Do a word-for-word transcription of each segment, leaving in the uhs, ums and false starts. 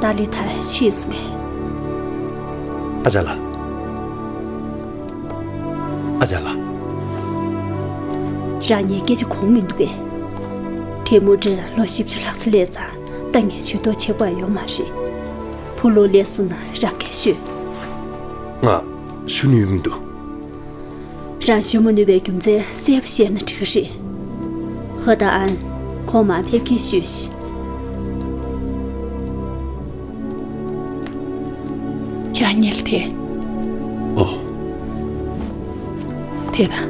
ཏཱ་ལི་ཐ་ཕྱིན་སོང་ངས། ཨ་ཅག་ལགས། ཨ་ཅག་ལགས། རང་ཉིད་སྐད་ཆ་གོ་མི་འདུག་གས། དེ་མུ་ཏྲེ་ལོ་བཞི་བཅུ་ལྷག་ཙམ་སླེབས་ཙང་ད་ངས་ཇུས་གཏོགས་བྱེད་དགོས་ཡོད་མ་རེད། བུ་ལོ་སླེབས་སོང་ན་རང་གིས་ཤོད། ང་ཞུ་ནུས་མི་འདུག་རང་ཞུ་མ་ནུས་པའི་རྒྱུ་མཚན་གསལ་པོ་བཤད་ན་འགྲིག་གི་རེད། ཧོ་ཏ་ཨན། ཁོང་མར་ཕེབས་སྐྱེལ་ཞུས་ཤིག་ཁྱེད་རང་སྔོན་ལ་ཐད། ཨོ། ཐད་དང་།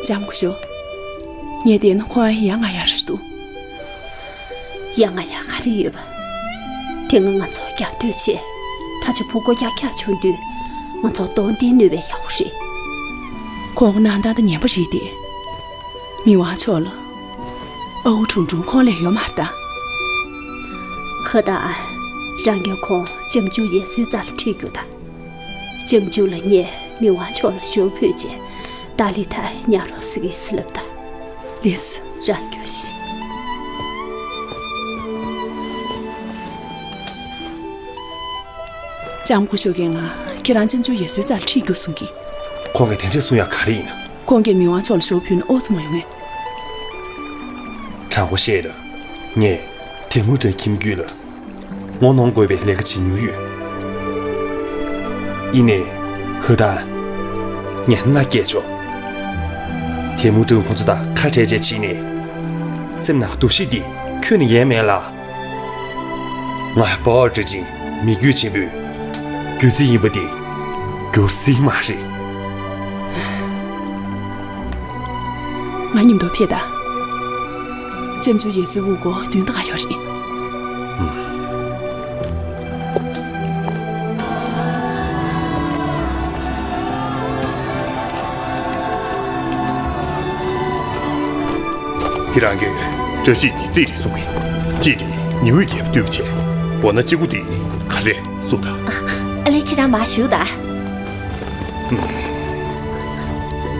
ལྕམ་སྐུ་ཞབས། ངས་བལྟས་ན་ཁོང་ཡ་ང་ཡ་རེད་འདུག་ཡ་ང་ཡ་ག་རེ་ཡོད་པ། དེ་སྔ་ང་ཚོ་རྒྱབ་གཏོད་བྱས། ད་ཆ་ཕྲུ་གུ་ཀྱག་ཀྱག་བྱུང་དུས་ང་ཚོ་གདོང་བསྟན་ནུས་པའི་ཡག་པོ་རེད། ཁོང་གནང་སྟངས་ད་ངན་པ་རེད་དེ། མི་དབང་མཆོག་ལ། ཨ་ཁུ་ཁྲུང་ཁྲུང་ཁོང་ལས་ཡོད་མ་རེད་ད། ཧོ་ཏ་ཨན། རང་གིས་ཁོང་ལྕམ་ཆུང་ཡེ་སུའི་རྩ་ལ་ཁྲིད་རྒྱུ་དང་། ལྕམ་ཆུང་ལ་ངས་མི་དབང་མཆོག་ལ་ཞུ་བ་ཕུལ་རྗེས་ཏཱ་ལི་ཐ་ཉར་རོགས་ཟེར་གྱི་ཡིན་ཟེར་ལབ་ད། ལགས་སོ། རང་རྒྱུགས་ཤིག་ལྕམ་སྐུ་ཞབས་ཀྱིས་ང་ཁྱེད་རང་ལྕམ་ཆུང་ཡེ་སུའི་རྩ་ལ་ཁྲིད་རྒྱུ་གསུང་གི། ཁོང་གིས་དེ་འདྲས་གསུང་ཡག་ག་རེ་ཡིན་ན། ཁོང་གིས་མི་དབང་མཆོག་ལ་ཞུ་བ་ཕུལ་ན་ཨོ་ཙམ་མ་ཡོང་ངས། དྲང་པོ་བཤད་ན། ངས་དེ་མུ་ཏྲའི་ཁྱིམ་རྒྱུད་ལ་ངོ་གནོང་དགོས་པའི་ལས་ཀ་བྱེད་མྱོང་ཡོད། ཡིན་ནའི། ཧོ་ཏ། ངས་མནའ་བསྐྱལ་ཆོག་དེ་མུ་ཏྲ་ཁོང་ཚོ་དང་ཁ་བྲལ་བྱས་ཕྱིན་ནས། སེམས་ནང་འདུ་ཤེས་འདི་ཁྱོན་ནས་ཡལ་མེད་ལ། ང་བོ་ཏྲ་ཅིང་མི་རྒྱུད་ཆེན་པོའི་རྒྱུད་འཛིན་ཡིན་པ་འདི་འགྱུར་སྲིད་མ་རེད། ང་མཉམ་དུ་ཕེབས་དང་། ལྕམ་ཆུང་ཡེ་སུའི་དབུ་སྐོར་མདུན་དུ་ག་ཡོད་རེད། ཁྱེད་རང་གིས་བཀྲ་ཤིས་ཀྱི་རྩིས་རེད་གསུང་གི། གཅིག་གིས་ཉི་འོད་རྒྱལ་པོ་བསྟོད་པ་བྱས། འོ་ན་གཅིག་པོ་དེ་ག་རེ་གསུང་དང་། ཨ་ལས། ཁྱེད་རང་མ་ཞུ་ད།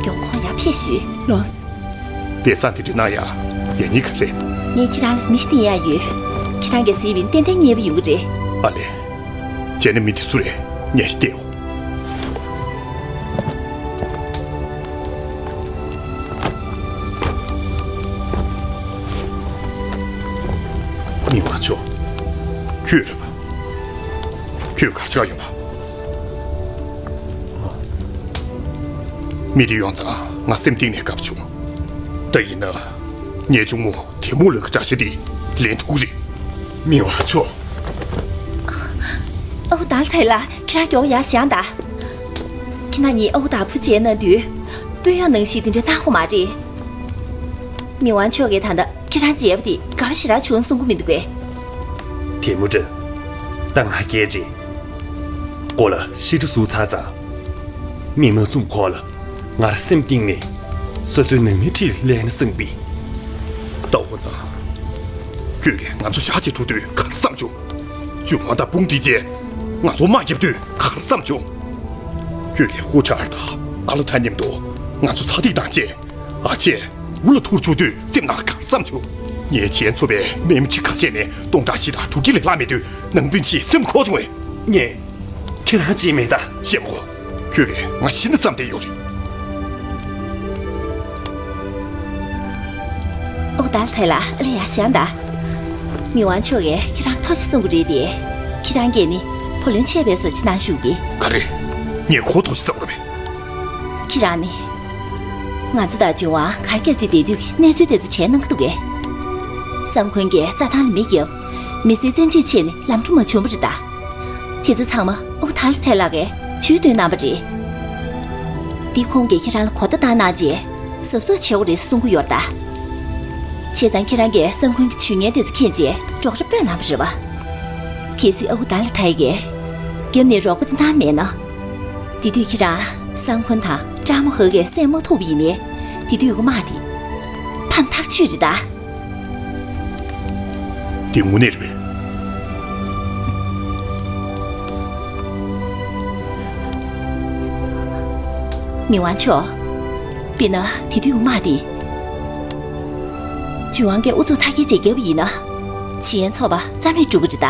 མགྱོགས་ཁོང་ཡར་ཕེབས་ཞུས། ལོས། དེང་སང་དེ་འདྲ་གནང་ཡག་ཡག་ཉེས་ག་རེ། ངས་ཁྱེད་རང་ལ་མི་ཞིག་བསྟེན་ཡག་ཡོད། ཁྱེད་རང་གིས་གཟིགས་པ་ཡིན་ན་ཏན་ཏན་མཉེས་པོ་ཡོང་གི་རེད། ཨ་ལས། བྱས་ན་མི་དེ་སུ་རེད། ངས་ཤེས་ཏེ། མི་དབང་མཆོག་ཁྱོད་རེད་པ། ཁྱོད་ག་རེ་བྱེད་ཡོད་པ། མི་དེ་ཡོང་ཙང་ང་སེམས་གཏིང་ནས་དགའ་པོ་བྱུང་། ད་ཡིན་ན། ངའི་གཅུང་མོ་དེ་མོ་ལོས་ཀྱི་དགྲ་ཤ་དེ་ལེན་ཐུབ་ཀྱི་རེད། མི་དབང་མཆོག་ཨའུ་ཏཱ་ལ་ཐའི་ལགས། ཁྱེད་རང་མགྱོགས་ཡར་བཞེངས་དང་། ཁྱེད་རང་གཉིས་ཨའུ་ཏཱ་ཕུ་བྱས་ན་དུས། དཔོན་གཡོག་ནང་བཞིན་དེ་འདྲ་གནང་དགོས་མ་རེད། མི་དབང་མཆོག་གིས་ད་ལྟ་ཁྱེད་རང་མཇལ་བ་དེ་དགའ་པོ་ཞེ་དྲག་བྱུང་གསུང་གི་མི་འདུག་གས། དེ་མུ་ཏྲ། ད་ང་རྒྱལ་ཅིང་། མགོ་ལ་ཤི་ཁྲི་ཟུག་ཚར་ཙང་། མི་མ་འཛོམས་གོང་ལ་ངར་སེམས་གཏིང་ནས་སོ་སོའི་ནང་མི་ཁྲིད་ལས་ན་བསམ་པའི། ལྟ་བུ་ན། ཁྱོད་ཀྱིས་ང་ཚོ་ཞག་གཅིག་འགྲོ་དུས་གང་བསམ་བྱུང་། ཇོ་མོ་དང་དཔུང་སྒྲིག་རྗེས་ང་ཚོ་དམག་རྒྱབ་དུས་གང་བསམ་བྱུང་། ཁྱོད་ཀྱིས་ཧུ་ཁྲར་དང་ཨ་ལ་ཐ་མཉམ་དུ་ང་ཚོ་ཚ་ཐིག་བཏང་རྗེས། ཨ་ཅེ། འུ་ལ་ཐུག་བཅུག་དུས་སེམས་ནང་གང་བསམ་བྱུང་། ངའི་ཆེས་མཚོ་པའི་མེ་མི་ཁྲི་ཁ་ཤས་ནས་སྟོང་ཕྲག་བཞི་དང་དྲུག་བརྒྱ་ལས་ལྷག་མེད་དུས་ནང་དོན་ཅིག་སེམས་ཁོག་བྱུང་བས། ངས་ཁྱེད་རང་ཅིག་མེད་ད། ཤེས་མོ། ཁྱོད་ཀྱིས་ང་ཤི་ན་བསམ་བསྡད་ཡོད་རེད། ཨོ་ད་ལ་ཐའི་ལ་ཨ་ལ་ཡ་ཞང་ད། མི་དབང་མཆོག་གིས་ཁྱེད་རང་ཐོ་ཞིག་གསུང་གི་རེད་དེ། ཁྱེད་རང་གིས་ནི་བུ་ལོན་ཆད་པའི་བཟོ་ཅིག་གནང་ཞུ་གི། ག་རེ། ངས་ཁོ་ཐོ་ཞིག་གསུང་རེད་པས། ཁྱེད་རང་ནི། ང་ཚོ་དང་ལྗོན་དབང་གར་རྒྱབ་ཅིག་བསྡད་དུས་གནས་ཚུལ་དེ་ཚོ་བྱས་གནང་གི་འདུག་གས། སང་ཁོན་གྱིས་རྩྭ་ཐང་ལ་མི་བརྒྱབ། མི་སེར་བཙན་ཁྲིད་བྱས་ནས་ལམ་འགྲོ་མ་བྱུང་བ་རེད་ད། དེ་ཚོ་ཚང་མ་ཨོ་ཐ་ལ་ཐའི་ལགས་ཀྱིས་ཇུས་བཏོན་གནང་བ་རེད། འདི་ཁོང་གིས་ཁྱེད་རང་ལ་གོ་བརྡ་བཏང་གནང་རྗེས་གཟབ་གཟབ་བྱེད་དགོས་རེད་གསུང་གི་ཡོད་རེད་ད། བྱས་ཙང་ཁྱེད་རང་གིས་སང་ཁོན་གྱི་ཇུས་ངན་དེ་ཚོ་མཁྱེན་རྗེས་སྒྲོག་ར་སྤོས་གནང་བ་རེད་པ། གལ་སྲིད་ཨོ་ཐ་ལ་ཐའི་གིས་རྒྱབ་ནས་རོགས་པ་དེ་གནང་མེད་ན། དེ་དུས་ཁྱེད་རང་སང་ཁོན་དང་ཀྲ་མོ་ཧོ་གིས་བསད་མ་ཐུབ་པ་ཡིན་ནའི། དེ་དུས་ཀྱི་དམག་དེ་ཕམ་ཐག་ཆོད་རེད་ད། དེ་དངོས་གནས་རེད་པས། མི་དབང་མཆོག་དཔེར་ན་དེ་དུས་དམག་འདི། ཇུན་ཝང་གིས་ཨུ་ཚུགས་མཐའ་སྐྱེལ་བྱས་བརྒྱབ་པ་ཡིན་ན། ཇི་ཡན་ཚོགས་པ་རྩ་མེད་འགྲོ་གི་རེད་ད།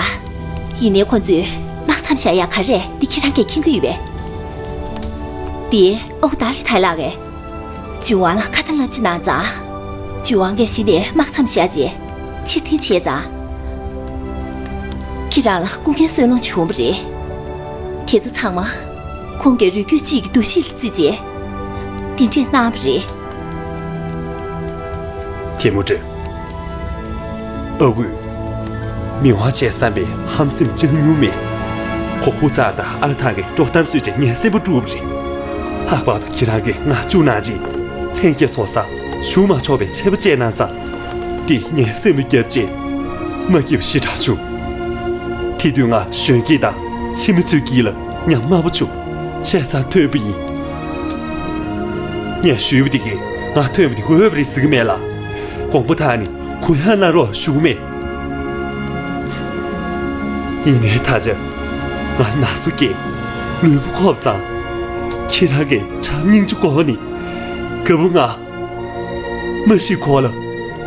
ཡིན་ནའི་ཁོ་ཚོས་དམག་མཚམས་བཞག་ཡག་ག་རེ་རེད་འདི་ཁྱེད་རང་གིས་མཁྱེན་གྱི་ཡོད་པས། འདི་ཨོ་ད་ལི་ཐའི་ལགས་ཀྱིས་ཇུན་ཝང་ལ་ཁ་ཏ་བསླབ་བྱ་གནང་ཙང་། ཇུན་ཝང་གིས་གཞི་ནས་དམག་མཚམས་བཞག་རྗེས་ཕྱིར་འཐེན་བྱས་ཙང་། ཁྱེད་རང་ལ་སྐུ་ངལ་གསོ་ལོང་བྱུང་བ་རེད། དེ་ཚོ་ཚང་མ་ཁོང་གིས་རུས་རྒྱུད་གཅིག་གི་འདུ་ཤེས་ལ་བརྩིས་རྗེས་འདི་འདྲས་གནང་བ་རེད། ཐེ་མུ་ཀྲིན། ཨ་ཁུས་མི་དབང་བྱས་བསམ་པའི་ཧམ་སེམས་བཅངས་མྱོང་མེད། ཁོ་ཧུ་ཙང་དང་ཨ་ལ་ཐང་གི་དཀྲོག་གཏམ་བཟོས་བྱས་ངའི་སེམས་པ་དཀྲུགས་པ་རེད། ལྷག་པར་དུ་ཁྱེད་རང་གིས་ང་བཅུག་གནང་རྗེས་ལྷན་རྒྱས་ཚོགས་སར་ཞུགས་མ་ཆོག་པའི་ཆད་པ་བཅད་གནང་ཙང་། འདི་ངའི་སེམས་ལ་བརྒྱབ་རྗེས་མ་སྐྱིད་པ་ཞེ་དྲག་བྱུང་། དེ་དུས་ང་གཞོན་སྐྱེས་དང་ཕྱི་མི་ཚོའི་དཀྱིལ་ལ་ཉམས་དམའ་པོ་བྱུང་། བྱས་ཙང་ཐོས་པ་ཡིན། ངས་ཞུས་པ་དེ་གས་ང་ཐོས་པ་དེ་འོས་པ་རེད་ཟེར་གི་མེད་ལ། དགོངས་པ་དག་ནི་གུ་ཡངས་གནང་རོགས་ཞུ་གི་མེད། ཡིན་ནའི་ད་ཆ་ང་ན་སོ་སྐྱེས་ལུས་པོ་འཁོགས་ཙང་། ཁྱེད་རང་གིས་བྱམས་སྙིང་རྗེ་སྒོ་ནས་རྒད་པོ་ང་མ་ཤི་གོང་ལ་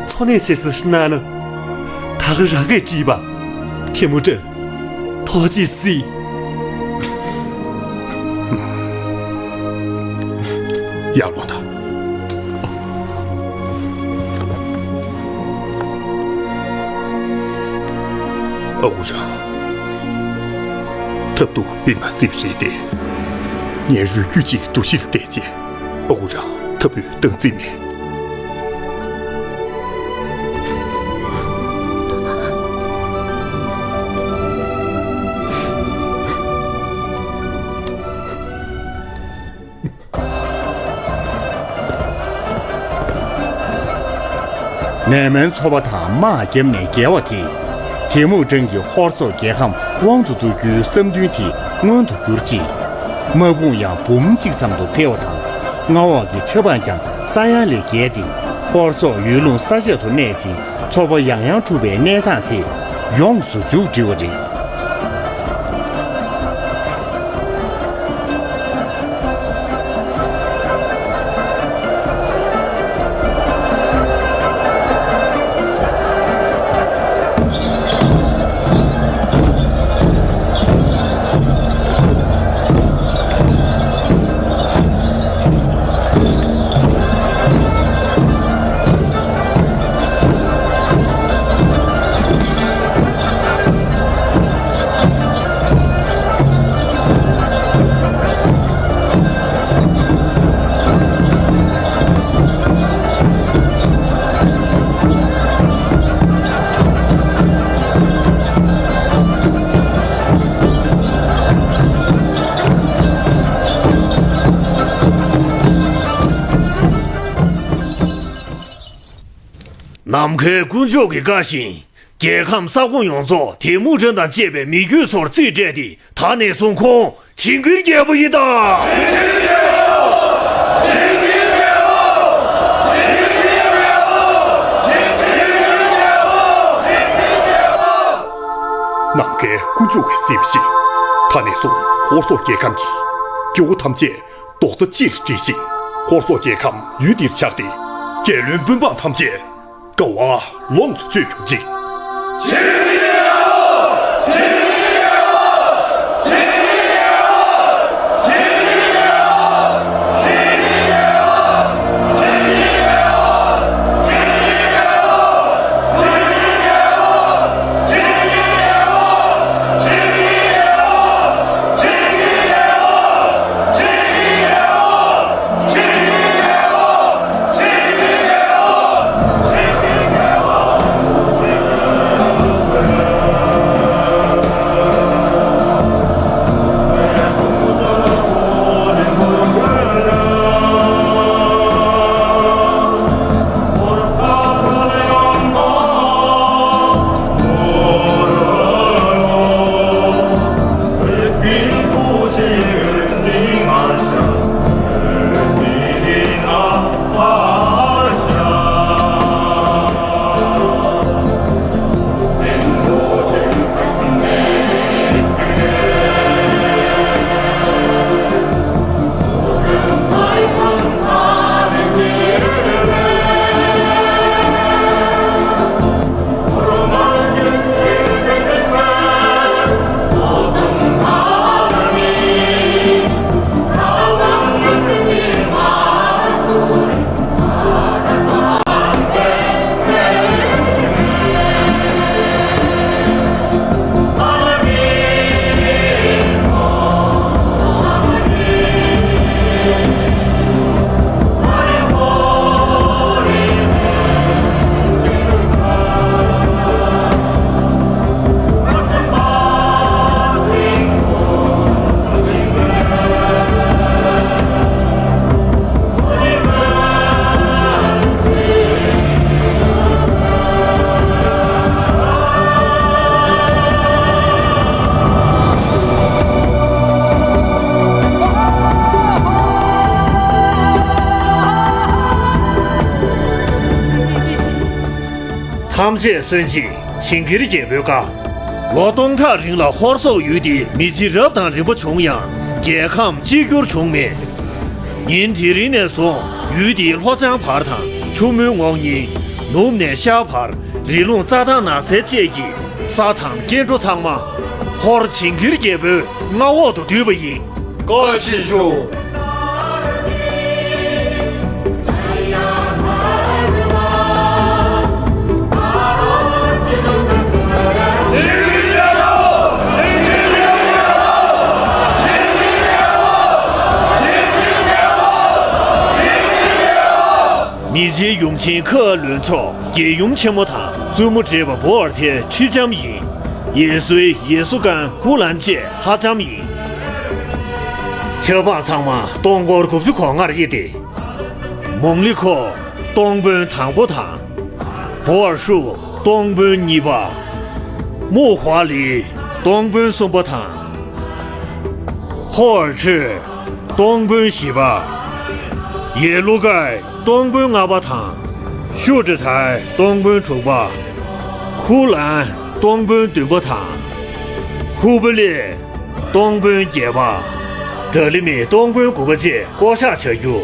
འཚོ་གནས་བྱེད་ས་ཞིག་གནང་ན། ད་ག་རང་གིས་བྲིས་པ་ཐེ་མུ་ཀྲིན། ཐུགས་རྗེ་གཟིགས། ཡར་ལོངས་དང་། ཨ་ཁུ་ཅག་ཐབས་སྡུག་དཔེ་མ་སྲིད་པ་རེད་དེ། ངའི་རུས་རྒྱུད་གཅིག་འདུ་ཤེས་ལ་གཏད་རྗེས། ཨ་ཁུ་ཅག་ཐབས་འོད་སྟངས་རྩིས་མེད། ནན་མན་ཚོ་པ་དང་དམག་བརྒྱབ་ནས་རྒྱལ་བ་དེས། ཐེ་མུ་ཀྲིན་གྱིས་ཧོར་སོག་རྒྱལ་ཁམས་དབང་དུ་བསྡུ་རྒྱུའི་བསམ་འདུན་དེ་མངོན་དུ་གྱུར་ཅིང་། དམག་དཔུང་ཡང་འབུམ་གཅིག་ཙམ་དུ་འཕེལ་བ་དང་། མངའ་འོག་གི་ཆབ་འབངས་ཀྱང་ས་ཡ་ལས་བརྒལ་ཏེ་ཧོར་སོག་ཡུལ་ལུང་ས་ཆ་དུ་གནས་ཤིང་། ཚོར་བ་ཡང་ཡང་འཁྲུག་པའི་གནས་སྟངས་དེ་ཡོངས་སུ་མཇུག་བསྒྲིལ་བ་རེད། ནམ་མཁའི་དཀོན་མཆོག་གི་བཀའ་བཞིན། རྒྱལ་ཁམས་ས་ཁོངས་ཡོངས་རྫོགས་ཐེ་མུ་ཀྲིན་དང་བཅས་པའི་མི་རྒྱུད་ཚོར་རྩིས་སྤྲད་དེ། ད་ནས་བཟུང་ཁོང་ཇིང་གིར་རྒྱལ་པོ་ཡིན་ད། ནམ་མཁའི་དཀོན་མཆོག་གིས་གཟིགས་པ་བཞིན། ད་ནས་བཟུང་ཧོར་སོག་རྒྱལ་ཁམས་ཀྱི་རྒྱལ་པོ་ཐམས་ཅད་རྡོག་རྩ་གཅིག་ལ་སྒྲིལ་ཞིང་། ཧོར་སོག་རྒྱལ་ཁམས་ཡུལ་འདིར་ཆགས་ཏེ། རྒྱལ་བློན་སྤུན་འབངས་ཐམས་ཅད་དགའ་བ་ལོངས་སུ་སྤྱོད་གྱུར་ཅིག། ཐམས་ཅད་གསོན་ཅིག་ཇིང་གིར་རྒྱལ་པོའི་བཀའ། ལོ་སྟོང་ཕྲག་རིང་ལ་ཧོར་སོག་ཡུལ་འདི་མི་རྗེ་རབ་དང་རིམ་པ་བྱུང་ཡང་རྒྱལ་ཁམས་གཅིག་གྱུར་བྱུང་མེད། ཉིན་དེ་རིང་ནས་བཟུང་ཡུལ་འདིའི་ལྷོ་བྱང་བར་དང་ཆུ་མོའི་ངོགས་གཉིས། ནུབ་ནས་ཤར་བར་རི་ལུང་རྩྭ་ཐང་ནགས་ཚལ་བཅས་ཀྱི་ས་དང་སྐྱེ་འགྲོ་ཚང་མ། ཧོར་ཇིང་གིར་རྒྱལ་པོའི་མངའ་འོག་ཏུ་བསྡུས་པ་ཡིན། བཀའ་བཞིན་ཞུ། མི་རྗེ་ཡུམ་ཆེན་ཁ་བློན་མཆོག་རྒྱལ་ཡུམ་ཆེན་མོ་དང་བཙུན་མོ་བགྲེས་པ་བོ་ཨར་ཐེ་ཁྲི་ལྕམ་ཡིན། ཡེ་སུའི་ཡེ་སུ་ཀན་ཧུ་ལན་བཅས་ལྷ་ལྕམ་ཡིན། ཆབ་འབངས་ཚང་མ་སྟོང་སྐོར་དགུ་བཅུ་གོ་ལྔར་དབྱེ་སྟེ། མོང་ལི་ཁོ་སྟོང་དཔོན་དང་པོ་དང་། བོ་ཨར་ཧྲུ་སྟོང་དཔོན་གཉིས་པ། མུ་ཧྭ་ལི་སྟོང་དཔོན་གསུམ་པ་དང་། ཧོ་ཨར་ཁྲི་སྟོང་དཔོན་བཞི་པ། ཡེ་ལུ་ཀའི་སྟོང་དཔོན་ལྔ་པ་དང་། ཤུ་ཀྲི་ཐའི་སྟོང་དཔོན་དྲུག་པ། ཧུ་ལན་སྟོང་དཔོན་བདུན་པ་དང་། ཧུ་པ་ལེ་སྟོང་དཔོན་བརྒྱད་པ། ཌ་ལི་མི་སྟོང་དཔོན་དགུ་པ་བཅས་བསྐོ་གཞག་བྱ་རྒྱུ།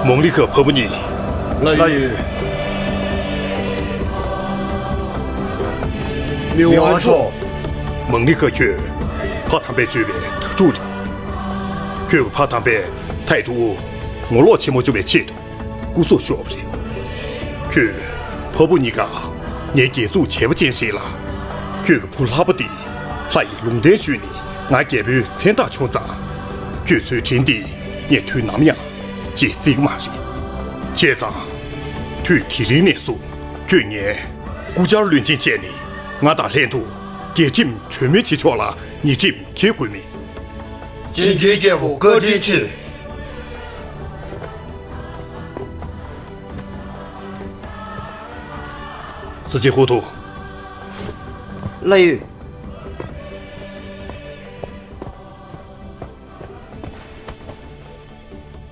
མོང་ལི་ཁ་ཕ་བུ་གཉིས། ལགས་ཡོད། མི་དབང་མཆོག། མོང་ལི་ཁ་ཁྱོད་ཕ་དམ་པས་བཅོས་པའི་དྭ་ཕྲུག་རེད། ཁྱོད་ཀྱི་ཕ་དམ་པས་ཐའི་ཀྲུའུ་ངོ་ལོག་ཆེན་མོ་བཅོ་བའི་ཆེད་དུ་སྐུ་སྲོག་ཤོར་བ་རེད། ཁྱོད་ཕ་བུ་གཉིས་ཀ་ངའི་དགེ་ཕྲུག་བྱས་པ་ཅན་རེད་ལ། ཁྱོད་ཀྱི་བུ་ལྷག་པ་འདི་ལྷ་ཡི་ལུང་བསྟན་ཞུས་ནས་ང་རྒྱལ་པོའི་མཚན་རྟགས་བྱུང་ཙང་། ཁྱོད་ཚོའི་དྲིན་འདི་ངས་དུས་ནམ་ཡང་བརྗེད་སྲིད་ཀྱི་མ་རེད། བྱས་ཙང་། དུས་དེ་རིང་ནས་བཟུང་ཁྱོད་ངའི་སྐུ་བཅར་བློན་ཆེན་བྱས་ནས་ང་དང་ལྷན་དུ་རྒྱལ་ཁྲིམས་གྲོས་མོལ་བྱེད་ཆོག་ལ་ཉེས་ཁྲིམས་འཁྱེར་དགོས་མེད། ཇིང་གིར་རྒྱལ་པོ་བཀའ་དྲིན་ཆེ། སྲིད་ཅན་ཧུ་ཐུ། ལགས་ཡོད།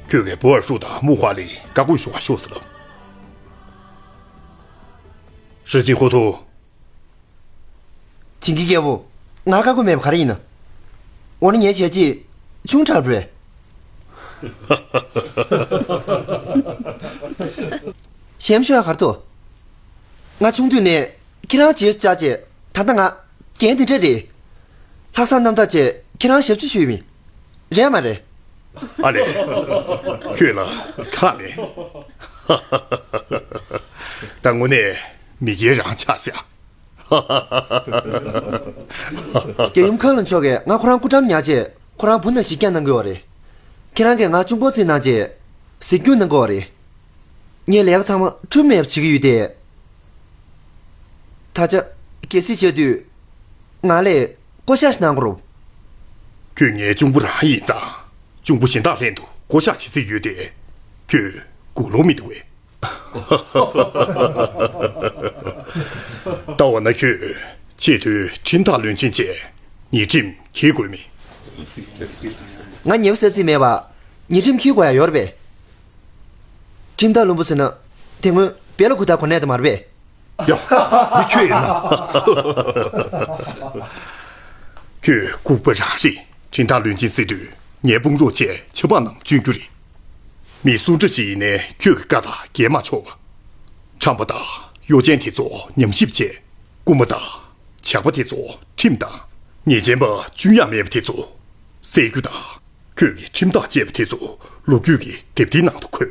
ཁྱོད་ཀྱིས་བོ་ཨར་ཧྲུ་དང་མུ་ཧྭ་ལི་བཀའ་བཀོད་ཞུ་བར་ཤོག་ཟེར་ལབ། སྲིད་ཅན་ཧུ་ཐུ། ཇིང་གིར་རྒྱལ་པོ། ང་བཀའ་བཀོད་མེད་པ་ག་རེ་ཡིན་ན། འོ་ན་ངའི་བྱས་རྗེས་ཆུང་དྲགས་པ་རེད། གཞན་ཤོད་ཡ་ག་རེ་འདུག་ང་ཆུང་དུས་ནས་ཁྱེད་རང་རྗེས་སུ་བཅར་བྱས་ད་ལྟ་ང་རྒན་དེ་འདྲ་རེད། ལྷག་བསམ་རྣམ་དག་བྱས་ཁྱེད་རང་ཞབས་ཕྱི་ཞུས་ཡིན། རེད་མ་རེད། ཨ་ལས། ཁྱོད་ལ་ཁག་མེད། ད་དངོས་གནས་མི་སྒེར་རང་ཆགས་ཤག་རྒྱལ་ཡུམ་ཁང་ལ་མཆོག་གིས་ང་ཁོ་རང་སྐུ་འགྲམ་ཉར་བྱས་ཁོ་རང་བུ་ན་ཞིག་སྐྱ་གནང་གི་ཡོད་རེད། ཁྱེད་རང་གིས་ང་གཅུང་པོ་བརྩིས་གནང་བྱས་གཟིགས་སྐྱོང་གནང་གི་ཡོད་རེད། ངས་ལས་ཀ་ཚང་མ་འཁྲུལ་མེད་པ་བྱེད་ཀྱི་ཡོད་དེ། ད་ཆ་གལ་སྲིད་བྱས་དུས་ང་ལས་བསྐོ་བཞག་ཞིག་གནང་དགོས་རེད། ཁྱོད་ངའི་གཅུང་པོ་རང་ཡིན་ཙང་གཅུང་པོ་གཞན་དག་ལྷན་དུ་བསྐོ་བཞག་བྱེད་རྩིས་ཡོད་དེ། ཁྱོད་དགུང་ལོ་མི་འདུག་བས། ལྟ་བ་ན་ཁྱོད་ཆེས་མཐོའི་ཁྲིམས་བདག་བློན་ཆེན་བྱས་ཉེས་ཁྲིམས་འཁྱེར་དགོས་མེད། ང་ཉེས་པ་བསགས་རྩིས་མེད་པ། ཉེས་ཁྲིམས་འཁྱེར་དགོས་ཡ་ཡོད་རེད་པས། ཁྲིམས་བདག་བློན་པོ་ཟེར་ན་དེ་སྔོན་བེ་ལ་གུ་ཐ་གོ་གནས་དེ་མ་རེད་པས། ཡ། མི་ཁྱོད་ཡིན་ན། ཁྱོད་ལྐུགས་པ་རང་རེད། ཁྲིམས་བདག་བློན་ཆེན་ཟེར་དུས་ངའི་དཔུང་རོགས་བྱས་ཆབ་འབངས་རྣམས་བཅོན་རྒྱུ་རེད། མི་སུ་འདྲ་ཞིག་ཡིན་ནའི་ཁྱོད་ཀྱི་བཀའ་དང་འགལ་མ་ཆོག་པ། ཁྲམ་པ་དང་གཡོ་ཅན་དེ་ཚོ་ཉམས་ཞིབ་བྱས། རྐུན་མ་དང་ཇག་པ་དེ་ཚོ་ཁྲིམས་དང་། ཉེས་ཅན་པ་བཅུན་ཡ་མེད་པ་དེ་ཚོ་བསད་རྒྱུ་དང་། ཁྱོད་ཀྱིས་ཁྲིམས་ཐག་བཅད་པ་དེ་ཚོ་ལོ་རྒྱུས་ཀྱི་དེབ་ཐེར་ནང་དུ་འཁོད།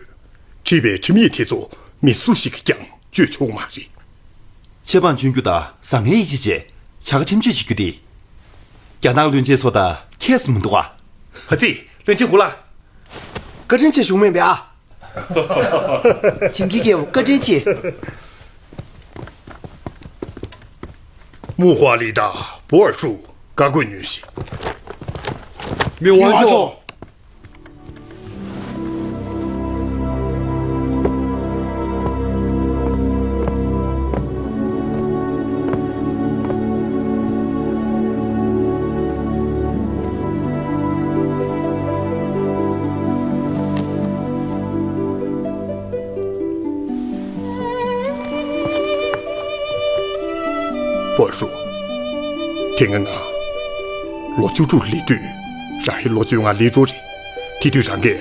བྲིས་པའི་ཁྲིམས་ཡིག་དེ་ཚོ་མི་སུ་ཞིག་གིས་ཀྱང་བཅོས་ཆོག་གི་མ་རེད། ཆབ་འབངས་བཅོན་རྒྱུ་དང་བཟང་ངན་དབྱེ་འབྱེད་བྱས་བྱ་དགའ་ཁྲིམས་གཅོད་བྱེད་རྒྱུ་དེ། རྒྱ་ནག་བློན་ཆེན་ཚོ་དང་ཁྱད་དུ་མི་འདུག་ཨ། ཧ་ཙི། བློན་ཆེན་ཧུ་ལ། བཀའ་དྲིན་ཆེ། བཞུགས་མེད་པས་ཨ། ཇིང་གིར་རྒྱལ་པོ་བཀའ་དྲིན་ཆེ། མུ་ཧྭ་ལི་དང་བོ་ཨར་ཧྲུ་བཀའ་བཀོད་ཉོན་ཞིག་མི་དབང་མཆོག་བོར་ཧྲུ། དེ་སྔ་ང་ལོ་བཅུ་དྲུག་སླེབས་དུས་རང་ཧེ་ལོ་བཅོ་ལྔ་སླེབས་འགྲོ་རེད། དེ་དུས་རང་གིས་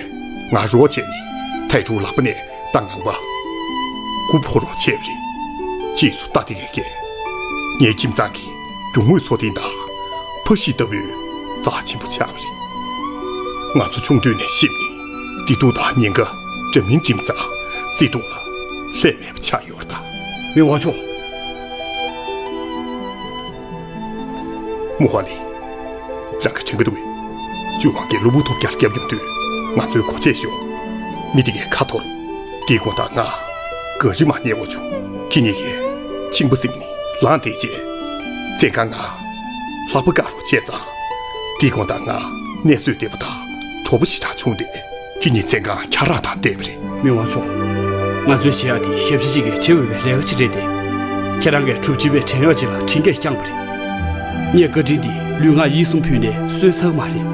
ང་རོགས་བྱས་ནས་ཐའི་ཀྲུའུ་ལག་པ་ནས་རྟ་ངང་པ་དགུ་ཕོག་རོགས་བྱས་པ་རེད། རྗེས་སུ་རྟ་དེ་གས་ངའི་ཁྱིམ་ཚང་གི་རྒྱུ་དངོས་འཚོ་རྟེན་དང་ཕ་གཞིས་ལྟ་བུའི་རྩ་ཆེན་པོ་ཆགས་པ་རེད། ང་ཚོ་ཆུང་དུས་ནས་གཤིབ་ནས་བདེ་སྡུག་དང་ཉེན་ཁ་འདྲ་མིན་འགྲིམ་ཙང་བརྩེ་དུང་ལ་ལྷད་མེད་པ་ཆགས་ཡོད་རེད་ད། མི་དབང་མཆོག་མུ་ཧ་ལི། རང་གི་དྲན་གི་འདུག་གས། ཅུས་ཝང་གིས་གློ་བུར་ཐོལ་རྒྱག་བརྒྱབ་ཡོང་དུས་ང་ཚོའི་གོ་ཆས་ཤོར། མི་དེ་གའི་ཁ་འཐོར། དེའི་དགོང་དག་ང་ག་རེ་མ་རྙེད་དགོས་བྱུང་། ཁྱེད་གཉིས་ཀྱིས་ཆིང་པ་ཟིན་ནས་ལངས་བསྡད་རྗེས། བཙོན་ཁང་ང་ལྷགས་པ་བཀག་རོགས་བྱས་ཙང་། དེའི་དགོང་དག་ང་གནས་བཟོས་བསྡད་པ་དང་གྲོགས་པོ་ཞེ་དྲག་བྱུང་སྟེ། ཁྱེད་གཉིས་བཙོན་ཁང་འཁྱར་ར་བཏང་བསྡད་པ་རེད། མི་དབང་མཆོག་ང་ཚོས་བྱེད་ཡག་དེ་ཞབས་ཕྱི་གཅིག་གིས་བྱེད་འོས་པའི་ལས་ཀ་ཅིག་རེད་དེ། ཁྱེད་རང་གིས་གྲུབ་ཆེན་པའི་བྲན་གཡོག་ཅིག་ལ་དྲིན་སྐད་བསྐྱངས་པ་རེད། ངས་བཀའ་དྲིན་འདི་ལུས་ངག་ཡིད་གསུམ་ཕུལ་ནས་གསོས་ཚར་གི་མ་རེད།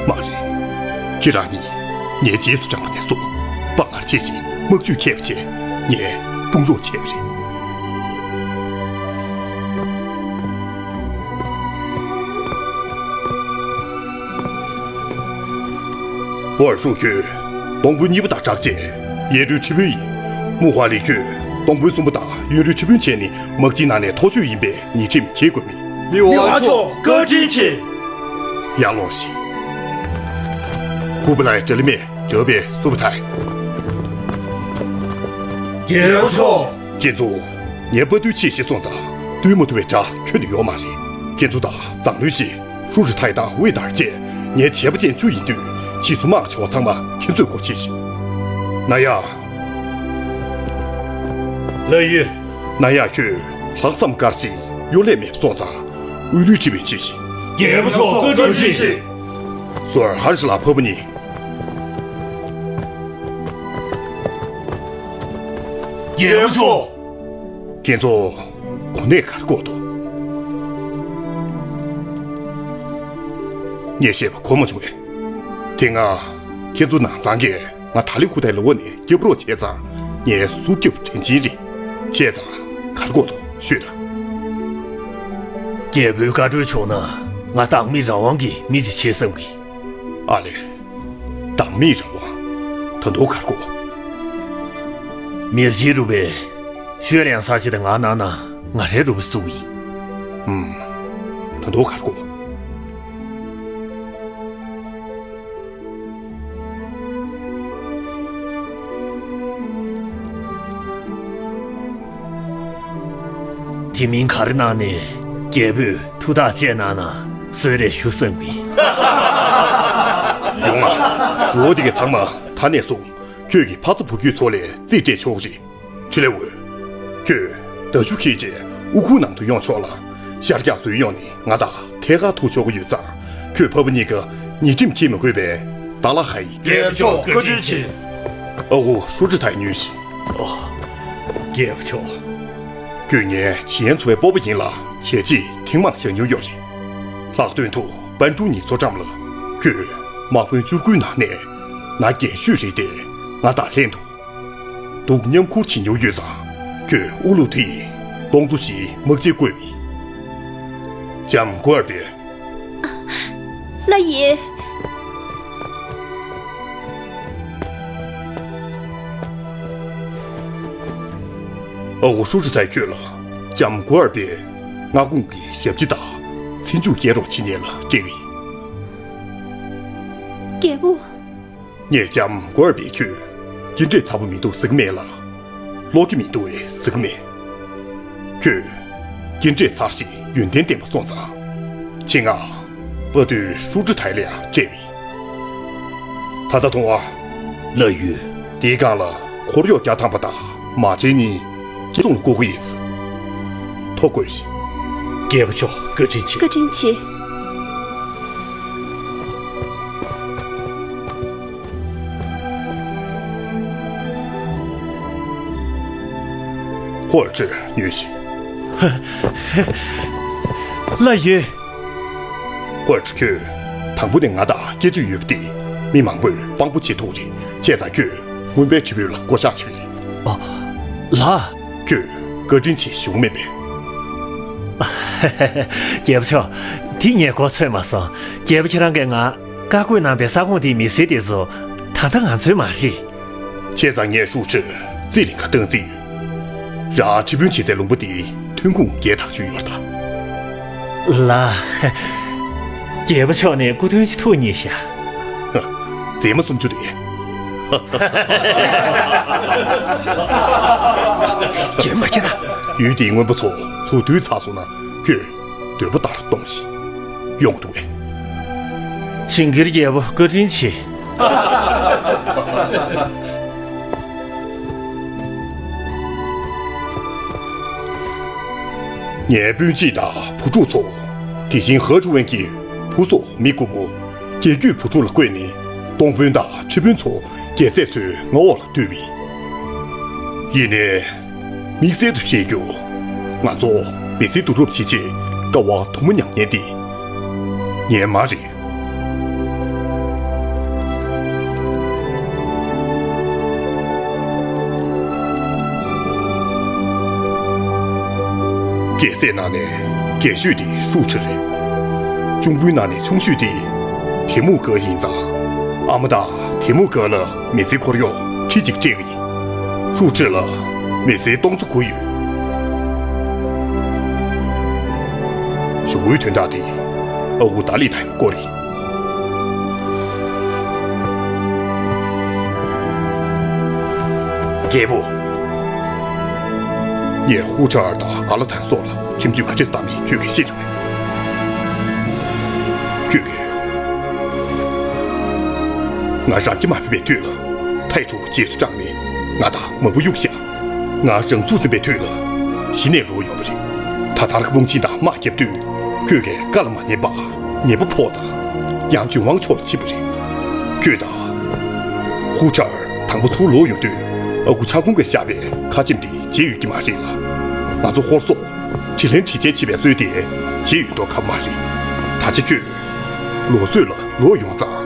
མ་རེད། ཁྱེད་རང་གཉིས་ངའི་རྗེས་སུ་འབྲངས་པ་ནས་བཟུང་དཔའ་ངར་ཆེ་ཞིང་དམག་ཇུས་མཁས་པ་བྱས་ངའི་དཔུང་རོགས་བྱས་པ་རེད། བོར་ཧྲུ་ཁྱོད་སྡོང་དཔོན་གཉིས་པ་དང་སྦྲགས་བྱས་གཡས་རུའི་ཁྲི་དཔོན་ཡིན། མུ་ཧ་ལི་ཁྱོད་སྡོང་དཔོན་གསུམ་པ་དང་གཡོན་རུའི་ཁྲི་དཔོན་བྱས་ནས་དམག་སྤྱིའི་ནང་ནས་མཐོ་ཤོས་ཡིན་པའི་ཉེས་ཁྲིམས་འཁྱེར་དགོས་མིན། མི་དབང་མཆོག་བཀའ་དྲིན་ཆེ། ཡར་ལོངས་ཤིག་ཧུ་པི་ལའི་དྲ་ལི་མེ་དྲ་བའི་སུ་པ་ཐའི། རྒྱལ་པོ་མཆོག་ཁྱེད་ཚོ་ངའི་དཔའ་རྟུལ་ཆེ་ཞེས་སོང་ཙང་བཏུལ་མ་ཐུབ་པའི་དགྲ་ཁྱོན་ནས་ཡོད་མ་རེད། ཁྱེད་ཚོ་དང་མཛངས་བླུན་ཞིག་ཧྲུ་ཧྲི་ཐའི་དང་ཝེ་ཏར་བཅས་ངའི་བྱས་པ་ཅན་བཅུ་ཡིན་དུས་ཕྱིས་སུ་དམག་བྱ་བ་ཚང་མ་ཁྱེད་ཚོས་འགོ་བྱེད་ཤིག་ན་ཡ། ལ་ཡུལ། ན་ཡ་ཁྱོད་ལྷག་བསམ་དཀར་ཞིང་གཡོ་ལྷད་མེད་པ་སོང་ཙང་དབུས་ལུས་ཁྲི་དཔོན་བྱེད་ཤིག་རྒྱལ་པོ་མཆོག་བཀའ་དྲིན་ཆེ། སོར་ཧན་ཧྲི་ལ་ཕབ་པ་ནི། རྒྱལ་པོ་མཆོག་ཁྱེད་ཚོ་གོ་གནས་ག་རེ་བསྐོ་འདུག་ངས་བཤད་པ་གོ་མ་བྱུང་ངས། དེ་སྔ་ཁྱེད་ཚོ་ནང་ཚང་གིས་ང་ད་ལི་ཧུ་ཐའི་ལ་འོ་ནས་སྐྱབས་རོགས་བྱས་ཙང་ངའི་སྲོག་སྐྱོབ་དྲིན་ཆེན་རེད། བྱས་ཙང་ག་རེ་བསྐོ་འདུག་ཤོད་དང་། རྒྱལ་པོའི་བཀའ་འཁྲོལ་བྱུང་ན་ང་བདག་མེད་རང་དབང་གི་མི་ཅིག་བྱེད་བསམ་གི་ཨ་ལེ། བདག་མེད་རང་དབང་། ད་དུང་ག་རེ་དགོས། མེར་ཇིའི་རུ་པའི་ཤོད་ལེང་ས་ཆེ་དང་ང་ནང་ན་ང་རའི་རུ་པ་སུ་ཡིན། ཨུམ། ད་དུང་ག་རེ་དགོས། དེ་མིན་ག་རེ་གནང་ནས་རྒྱལ་པོས་ཐུགས་ཐག་བཅད་གནང་ན་གསོལ་རས་ཞུ་བསམ་གི་ཡོང་ང་། རུ་བོ་དེ་གའི་ཚང་མ་ད་ནས་བཟུང་ཁྱོད་ཀྱི་ཕ་ཚ་བུ་རྒྱུད་ཚོ་ལས་རྩིས་སྤྲད་ཆོག་གི་རེད། ཁྲི་ལེ་ཝུ། ཁྱོད་མདའ་གཞུ་འཁྱེར་རྗེས་དབུ་ཁུག་ནང་དུ་ཡོང་ཆོག་ལ། ཤར་རྒྱག་འཛུལ་ཡོང་ནས་ང་དང་ཐད་ཀར་ཐུག་ཆོག་གི་ཡོད་ཙང་ཁྱོད་ཕ་བུ་གཉིས་ཀ་ཉེས་ཁྲིམས་འཁྱེར་མི་དགོས་པའི་བདག་ལ་ཧ་ཡིན། རྒྱལ་པོ་མཆོག་བཀའ་དྲིན་ཆེ། ཨ་ཁུ་ཧྲུ་ཀྲི་ཐའི་ཉོན་ཞིག་ཨོ། རྒྱལ་པོ་མཆོག་ཁྱོད་ངའི་ཇི་ཡན་ཚོ་བའི་སྤོབས་པ་ཡིན་ལ་བྱས་རྗེས་ཐེངས་མང་བཞག་མྱོང་ཡོད་རེད། ལྷག་དོན་དུ་པན་ཀྲུའུ་ཉི་ཚོ་འགྲམ་ལ་ཁྱོད་དམག་དཔོན་བཅུ་དགུའི་ནང་ནས་ན་རྒན་ཤོས་རེད་དེ་ང་དང་ལྷན་དུ། སྡུག་མཉམ་ཁུར་བྱེད་མྱོང་ཡོད་ཙང་ཁྱོད་ཨུ་ལུ་ཐིའི་སྟོང་ཚོ་ཞིག་དམག་སྤྱིར་བསྐོས་མི། ལྕམ་གོ་ཨར་པེ། ལ་ཡི། ཨ་ཁུ་ཧྲུ་ཀྲི་ཐའི་ཁྱོད་ལ་ལྕམ་གོ་ཨར་པེ་མངའ་ཁོངས་ཀྱི་ཞབས་ཕྱི་དང་ཚེ་མཇུག་སྐྱེལ་རོགས་བྱེད་མཁན་ལ་སྤྲད་ཡིན། རྒྱལ་པོ། ངས་ལྕམ་གོ་ཨར་པེ་ཁྱོད་ཅི་འདྲས་ཚ་པོ་མི་འདུག་ཟེར་གི་མེད་ལ། ཀློག་གི་མི་འདུག་ཟེར་གི་མེད། ཁྱོད་ཅི་འདྲས་ཚར་ཞིག་ཡོན་ཏན་ལྡན་པ་སོང་ཙང་། ཆེད་མངགས་དཔའ་རྟུལ་ཧྲུ་ཀྲི་ཐའི་ལ་ཡང་སྤྲད་པ་ཡིན། ད་ལྟ་མཐོང་ཨ། ལ་ཡུལ། དེའི་སྒང་ལ་འཁོར་གཡོག་བརྒྱ་ཐམ་པ་དང་མ་བྱན་གཉིས་ཁྱེད་ཚོ་ལ་བསྐུར་གི་ཡིན། ཐོ་བཀོད་ཤིག་རྒྱལ་པོ་མཆོག་བཀའ་དྲིན་ཆེ། བཀའ་དྲིན་ཆེ། ཧོར་ཁྲི་ཉོན་ཞིག་ལ་ཡོད། ཧོར་ཁྲི་ཁྱོད་དང་པོ་ནས་ང་དང་སྐད་ཆ་ཡོད་པ་དེ་མི་མང་པོས་དཔང་པོ་བྱེད་ཐུབ་རེད། བྱས་ཙང་ཁྱོད་མུན་པའི་ཁྲི་པོ་ལ་བསྐོ་བཞག་བྱེད་ཀྱི་ཡིན། ཨ། ལགས། ཁྱོད་བཀའ་དྲིན་ཆེ་ཞུ་གི་མེད་པས། རྒྱལ་པོ་མཆོག་དེ་ངས་གོ་ཚོད་མ་སོང་། རྒྱལ་པོ་ཁྱེད་རང་གིས་ང་བཀའ་བཀོད་གནང་པའི་ས་ཁོངས་དེའི་མི་སེར་དེ་ཚོ་ད་ལྟ་ང་ཚོའི་མ་རེད། བྱས་ཙང་ངས་ཧྲུའུ་ཁྲིར་རྩིས་ལེན་ཁ་བཏང་རྩིས་ཡོད། རང་ཁྲི་དཔོན་བྱེད་སའི་ལུང་པ་དེའི་ཐོན་ཁུངས་བརྒལ་ཐག་ཆོད་ཡོད་རེད་ད། ལགས། རྒྱལ་པོ་མཆོག་ནས་སྐུ་མདུན་ཞིག་ཐུགས་མཉེས་ཤག། ཧ། རྫས་མ་སུམ་ཅུ་རེད། རྒྱལ་མ་ཁྱེད་ད། ཡུལ་དེའི་རྔོན་པ་ཚོ་ཚུར་བསྡུས་ཚར་སོང་ན་ཁྱོད་འདོད་པ་ལྟར་གཏོང་ཞིག། ཡོང་འདུག་གས། ཇིང་གིར་རྒྱལ་པོ་བཀའ་དྲིན་ཆེ། ངའི་སྤུན་མཆེད་དང་བུ་ཕྲུག་ཚོ། དེ་བཞིན་ཧ་ཀྲུ་ཝན་གྱི་བུ་སོགས་མི་དགུ་པོ། རྒྱལ་རྒྱུད་བུ་ཕྲུག་ལ་བསྐོས་ནས་སྟོང་དཔོན་དང་ཁྲི་དཔོན་ཚོ་རྒྱལ་སྲས་ཚོའི་མངའ་འོག་ལ་བསྡུས་པ་ཡིན། ཡིན་ནའི། དམིགས་བསལ་དུ་བཤད་རྒྱུ། ང་ཚོ་མི་སེར་བསྡུ་རུབ་བྱེད་ཆེད་དཀའ་བ་དུ་མ་མྱངས་མཁན་དེ་ངའི་མ་རེད། རྒྱལ་སྲས་ནང་ནས་རྒྱལ་ཤོས་དེ་ཧྲུའུ་ཁྲི་རེད། གཅུང་སྤུན་ནང་ནས་ཆུང་ཤོས་དེ་ཐེ་མུ་ག་ཡིན་ཙང་། ཨ་མ་དང་ཐེ་མུ་ག་ལ་མི་ཚེ་འཁོར་གཡོག་ཁྲི་གཅིག་སྤྲད་ཀྱི་ཡིན། ཧྲུའུ་ཁྲི་ལ་མི་སེར་སྟོང་ཚོ་དགུ་ཡོད། ཞུ་སྒོའི་དོན་དག་དེ་ཨ་ཁུ་ཏཱ་ལི་ཐའི་སྐོར་རེད། རྒྱལ་པོ། ངས་ཧུ་ཁྲར་དང་ཨ་ལ་ཐན་སོགས་ལ་ཁྲིམས་གཅོད་ག་འདྲས་བཏང་མིན་ཁྱོད་ཀྱིས་ཤེས་བྱུང་ངས། ཁྱོད་ཀྱིས་ང་རང་གི་མ་ཕེབས་པའི་དུས་ལ་ཐའི་ཁྲུའུ་རྗེས་སུ་འབྲངས་ནས་ང་དང་མ་བུ་གཡུགས་ཤག། ང་རང་ཚུགས་ཟིན་པའི་དུས་ལ་གཞི་ནས་ལོག་ཡོང་བ་རེད། ད་ལྟར་དཔུང་ཆེན་དང་དམག་བརྒྱབ་དུས་ཁྱོད་ཀྱིས་བཀའ་ལ་མ་ཉན་པར་ཉེས་པ་ཕོག་ཙང་ཡང་ཇུན་ཝང་ཕྱོགས་ལ་ཕྱིན་པ་རེད། ཁྱོད་དང་། ཧུ་ཁྲར་དང་པོ་ཚུར་ལོག་ཡོང་དུས་ཨ་ཁུ་ཆ་ཁུང་གིས་བཞག་པའི་ཁ་ཆེམས་དེ་བརྗེད་ཡོད་ཀྱི་མ་རེད་ལ། ང་ཚོ་ཧོར་སོག་དྲིན་ལན་དྲི་རྩད་བྱེད་པའི་སྲོལ་དེ་བརྗེད་ཡོད་མདོག་ཁ་པོ་མ་རེད། ད་ཆ་ཁྱོད་ལོ་ཚོད་ལ་ལོག་ཡོང་ཙང་།